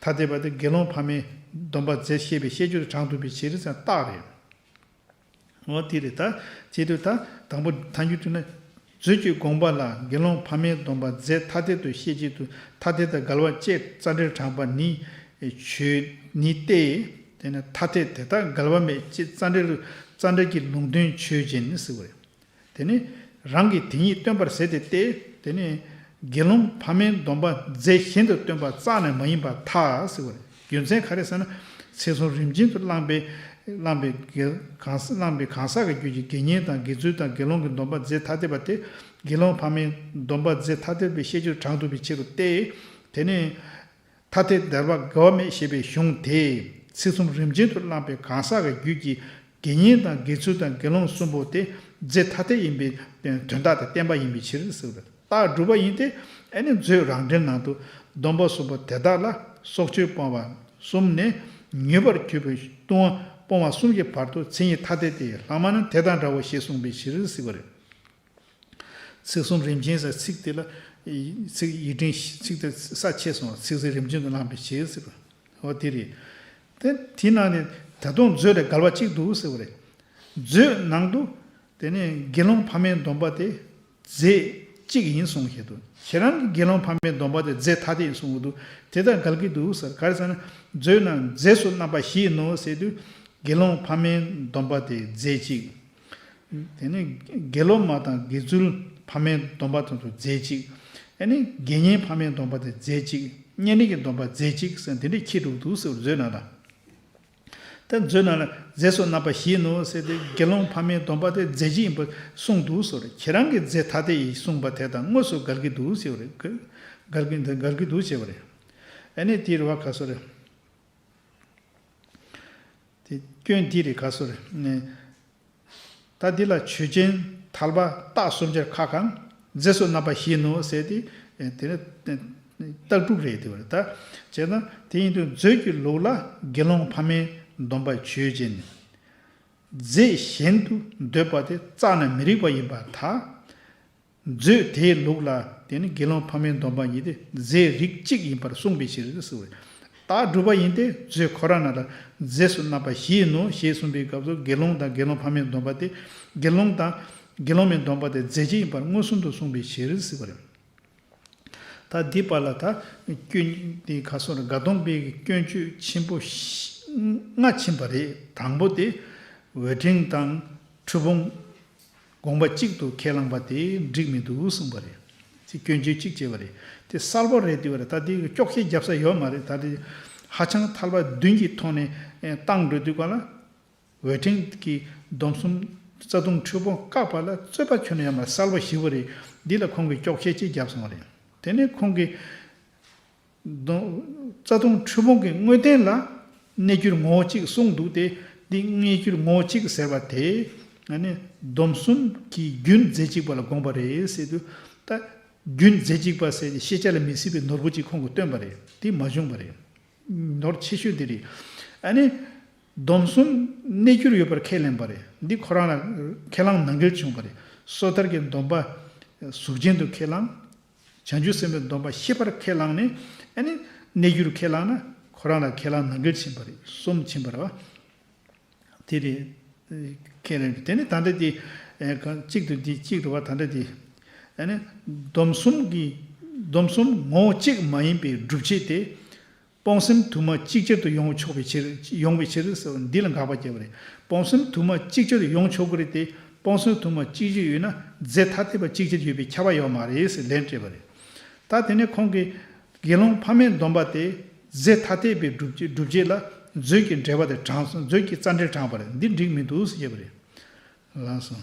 ཐ་དད་པ་དེ་དགེ་སློང་ཕ་མའི་སྡོམ་པ་རྫས་ཤེས་པའི་བཤད་རྒྱུད་དུ་དྲངས་འདུག་པའི་ཕྱིར་ཟེར་ན་རྟགས་རེད། འོ་དེ་རེད་ད། བྱེད་དུས་ད་དང་པོ་ཐལ་འགྱུར་དུ་ན། མཛོད་ཀྱི་དགོངས་པ་ལ་དགེ་སློང་ཕ་མའི་སྡོམ་པ་རྫས་ཐ་དད་དུ་ཤེས་བྱེད་དུ་ཐ་དད་དང་འགལ་བ་ཅེས་རྩ་འགྲེལ་དྲངས་པ་ནི། ཆོས་ནི་སྟེ། དེ་ནི་ཐ་དད་དེ་དག་འགལ་བ་མེད་ཅེས་རྩ་འགྲེལ་རྩ་འགྲེལ་གྱི་ལུང་དོན་ཆོས་ཅན་ཟེར་བ་རེད། དེ་ནི་རང་གི་དེ་ཉིད་སྟོན་པར་ཟད་དེ་སྟེ། དེ་ནི་དགེ་སློང་ཕ་མའི་སྡོམ་པ་རྫས་གཞན་དུ་སྟོན་པ་རྩ་ནས་མ་ཡིན་པར་ཐལ་ཟེར་བ་རེད། རྒྱུ་མཚན་ག་རེ་ཟེར་ན། ཚེ་གསུམ་རིམ་བྱོན་དུ་བླངས་པའི་བླངས་པའི་དགེ་གང་བླངས་པའི་གང་ཟག་གི་རྒྱུད་ཀྱི་དགེ་བསྙེན་དང་དགེ་ཚུལ་དང་དགེ་སློང་གི་སྡོམ་པ་རྫས་ཐ་དད་པ་དེ་དགེ་སློང་ཕ་མའི་སྡོམ་པ་རྫས་ཐ་དད་པའི་བཤད་རྒྱུད་དྲངས་འདུག་པའི་ཕྱིར་རོ་སྟེ། དེ་ནི། ཐ་དད་འགལ་བ་འགལ་བ་མེད་ཞེས་པའི་གཞུང་དེས་ཚིག་གསུམ་རིམ་བྱོན་དུ་བླངས་པའི་གང་ཟག་གི་རྒྱུད་ཀྱི་དགེ་བསྙེན་དང་དགེ་ཚུལ་དང་དགེ་སློང་གསུམ་པོ་དེ་རྫས་ཐ་དད་ཡིན་པའི་དོན་དག་དེ་བསྟན་པ་ཡིན་པའི་ཕྱིར་ཟེར་བ་རེད། རྟགས་སྒྲུབ་པ་ཡིན་ཏེ། ཨ་ནི་མཛོད་རང་འགྲེལ་ནང་དུ་སྡོམ་པ་གསུམ་པོ་དེ་དག་ལ་སྲོག་གཅོད་སྤོང་བ་གསུམ་ནས་ཉེས་པར་གྱུར་པའི་ལྟུང་བ་སྤོང་བ་གསུམ་གྱི་བར་དུ་མཚན་ཉིད་ཐ་དད་དེ་ལྷག་མ་ནི་དེ་དང་འདྲའོ་ཞེས་གསུངས་པའི་ཕྱིར་ཟེར་བ་རེད། ཚིག་གསུམ་རིམ་བྱོན་ཟེར་ཚིག་དེ་ལ། ཚིག་ཡིག་ཕྲེང་ཚིག་དེ་ས་ཆེ་སོང་ཚིག་གསུམ་རིམ་བྱོན་དུ་བླངས་པའི་ཕྱིར་ཟེར་བ། འོ་དེ་རེད། དེ་དེ་ནང་ནས་ད་དུང་མཛོད་ལས་འགལ་བ་གཅིག་འདུག་ཟེར་བ་རེད། མཛོད་ནང་དུ། དེ་ནས་དགེ་སློང་ཕ་མའི་སྡོམ་པ་དེ། རྫས་གཅིག་ཡིན་གསུངས་བཞག་འདུག་ཁྱེད་རང་གི་དགེ་སློང་ཕ་མའི་སྡོམ་པ་དེ་རྫས་ཐ་དད་ཡིན་གསུངས་འདུག་དེ་དང་འགལ་གྱི་འདུག་ཟེར་ག་རེ་ཟེར་ན། མཛོད་ནང་རྫས་སུ་རྣམ་པ་བཞི་ཡིན་ནོ་ཟེར་དུས། དགེ་སློང་ཕ་མའི་སྡོམ་པ་དེ་རྫས་གཅིག་དེ་ནས་དགེ་སློང་མ་དང་དགེ་ཚུལ་ཕ་མའི་སྡོམ་པ་དེ་ཚོ་རྫས་གཅིག་ཨ་ནི་དགེ་བསྙེན་ཕ་མའི་སྡོམ་པ་དེ་རྫས་གཅིག་བསྙེན་གནས་ཀྱི་སྡོམ་པ་རྫས་གཅིག་ཟེར་འདི་འདྲས་ཁྱེར་འགྲོ་གི་འདུག་ཟེར་མཛོད་ནང་ལ། ད་མཛོད་ནང་ལ་རྫས་སུ་རྣམ་པ་བཞི་ཡིན་ནོ་ཟེར་ཏེ་དགེ་སློང་ཕ་མའི་སྡོམ་པ་དེ་རྫས་གཅིག་ཡིན་པར་གསུངས་འདུག་ཟེར། ཁྱེད་རང་གིས་རྫས་ཐ་དད་ཡིན་གསུངས་པ་དེ་དང་དངོས་སུ་འགལ་གྱི་འདུག་ཟེར་བ་རེད། འགལ་གྱི་འགལ་གྱི་འདུག་ཟེར་བ་རེད། ཨ་ནི་དེའི་རེ་བ་ག་སོ་རེད། དེ་སྐྱོན་འདི་རེད་ག་སོ་རེད། ད་འདི་ལ་ཆོས་ཅན་ཐལ་བ་རྟགས་སུམ་ཅུར་ཁ་གང་རྫས་སུ་རྣམ་པ་བཞི་ནོ་ཟེར་ཏེ། དེ་ནི་རྟགས་གྲུབ་རེད་དེ་བ་རེད་ད། བྱས་ན་དེ་ཡིན་དུས་མཛོད་ཀྱི་ལུགས་ལ་དགེ་སློང་ཕ་མའི་སྡོམ་པ་ཆོས་ཅན། རྫས་གཞན་དུ་འདོད་པ་དེ་རྩ་ནས་མི་རིགས་པ་ཡིན་པར་ཐལ། མཛོད་དེའི་ལུགས་ལ་དེ་ནི་དགེ་སློང་ཕ་མའི་སྡོམ་པ་ཉིད་དེ་རྫས་རིགས་གཅིག་ཡིན་པར་གསུངས་པའི་ཕྱིར་ཟེར་བས། རྟགས་སྒྲུབ་པ་ཡིན་ཏེ་མཛོད་ཁོ་རང་ན་ལ་རྫས་སུ་རྣམ་པ་བཞི་ཡིན་ནོ་ཞེས་གསུངས་པའི་སྐབས་སུ་དགེ་སློང་དང་དགེ་སློང་ཕ་མའི་སྡོམ་པ་དེ་དགེ་སློང་དང་དགེ་སློང་མའི་སྡོམ་པ་དེ་རྫས་གཅིག་ཡིན་པར་མངོན་སུམ་དུ་གསུངས་པའི་ཕྱིར་ཟེར་བ་རེད། ད་ ད་འདི་པ་ལ་ད་སྐྱོན་དེ་ག་སོང་རེད། དགའ་གདོང་པའི་གི་སྐྱོན་བརྗོད་ཆེན་པོ་ལྔ་ཕྱིན་པ་རེད། དང་པོ་དེ་འོད་ཕྲེང་དང་འཁྲུལ་སྤོང་དགོངས་པ་གཅིག་ཏུ་ཁས་བླངས་པ་དེ་འགྲིག་མི་འདུག་གསུངས་པ་རེད། དེ་སྐྱོན་བརྗོད་གཅིག་བྱས་པ་རེད། དེ་གསལ་པོ་རེད་འདུག་པ་རེད། ད་དེ་སྐྱོག་བཤད་རྒྱབ་ས་ཡོད་མ་རེད། ད་དེ་ཧ་ཅང་ཐལ་བ་བདུན་གྱི་ཐོག་ནས་བཏང་འགྲོ་དུས་ག་ལ། འོད་ཕྲེང་གིས་སྡོམ་གསུམ་རྩ་ལྟུང་འཁྲུལ་སྤོང་བཀག་པ་ལ་རྩོད་པ་ཁྱོན་ནས་ཡོད་མ་རེད། གསལ་པོ་ཞེ་པོ་རེད། འདི་ལ་ཁོང་གིས་སྐྱོག་བཤད་ཅིག་བརྒྱབ་སོང་བ་རེད། དེ་ནས་ཁོང་གིས་སྡོམ་རྩ་ལྟུང་འཁྲུལ་སྤོང་གི་དངོས་བསྟན་ལ་གནས་འགྱུར་ངོ་བོ་གཅིག་གསུངས་འདུག་སྟེ། འདི་གནས་འགྱུར་ངོ་བོ་གཅིག་ཟེར་བ་དེ་ཨ་ནི་སྡོམ་གསུམ་གྱི་རྒྱུན་རྫས་གཅིག་པ་ལ་དགོངས་པ་རེད་ཟེར་དུས། ད་རྒྱུན་རྫས་གཅིག་པ་ཟེར་ཏེ་ཤེས་བྱ་ལ་མི་སྲིད་པའི་ནོར་བུ་གཅིག་ཁོང་གིས་བཏོན་པ་རེད། དེ་མ་བྱུང་བ་རེད། ནོར་ཆེ་ཤོས་དེ་རེད། ཨ་ནི། སྡོམ་གསུམ་གནས་འགྱུར་ཡོད་པར་ཁས་ལེན་པ་རེད། འདི་ཁོ་རང་ལ་ཁས་བླངས་ནང་འགལ་བྱུང་བ་རེད། སོ་ཐར་གྱི་སྡོམ་པ་གཟུགས་ཅན་དུ་ཁས་བླངས། བྱང་ཆུབ་སེམས་དཔའི་སྡོམ་པ་ཤེས་པར་ཁས་བླངས་ནས། ཨ་ནི། གནས་འགྱུར་ཁས་བླངས་ན་ཁོ་རང་ལ་ཁས་བླངས་ནང་འགལ་ཕྱིན་པ་རེད། གསུམ་ཕྱིན་པ་རེད་བ། དེ་རེད། ཁས་ལེན་དེ་ནི་ད་ལྟ་དེ་གཅིག་ཏུ་འདི་གཅིག་རེད་བ། ད་ལྟ་དེ་ཨ་ནི་སྡོམ་གསུམ་གྱི་སྡོམ་གསུམ་ངོ་བོ་གཅིག་མ་ཡིན་པའི་སྒྲུབ་བྱེད་དེ། སྤོང་སེམས་དུ་མ་ཅིག་ཅར་དུ་ཡོང་ཆོག་པའི་ཕྱིར། ཡོང་བའི་ཕྱིར་ཟེར་བ་འདི་ལ་དགག་པ་བརྒྱབ་པ་རེད། སྤོང་སེམས་དུ་མ་ཅིག་ཅར་དུ་ཡོང་ཆོག་གི་རེད་དེ། སྤོང་སེམས་དུ་མ་ཅིག་ཅར་ཡོད་ན་རྫས་ཐ་དད་པ་ཅིག་ཅར་ཡོད་པའི་ཁྱབ་པ་ཡོད་མ་རེད་ཟེར་ལན་སྤྲད་པ་རེད། ད་དེ་ནས་ཁོང་གིས་དགེ་སློང་ཕ་མའི་སྡོམ་པ་དེ་རྫས་ཐ་དད་པའི་སྒྲུབ་བྱེད། སྒྲུབ་བྱེད་ལ་མཛོད་ཀྱི་འགྲེལ་པ་དེ་དྲངས་སོང་། མཛོད་ཀྱི་རྩ་འགྲེལ་དྲངས་པ་རེད། འདི་འགྲིག་མི་འདུག་ཟེར་བརྒྱབ་པ་རེད། ལགས་སོ།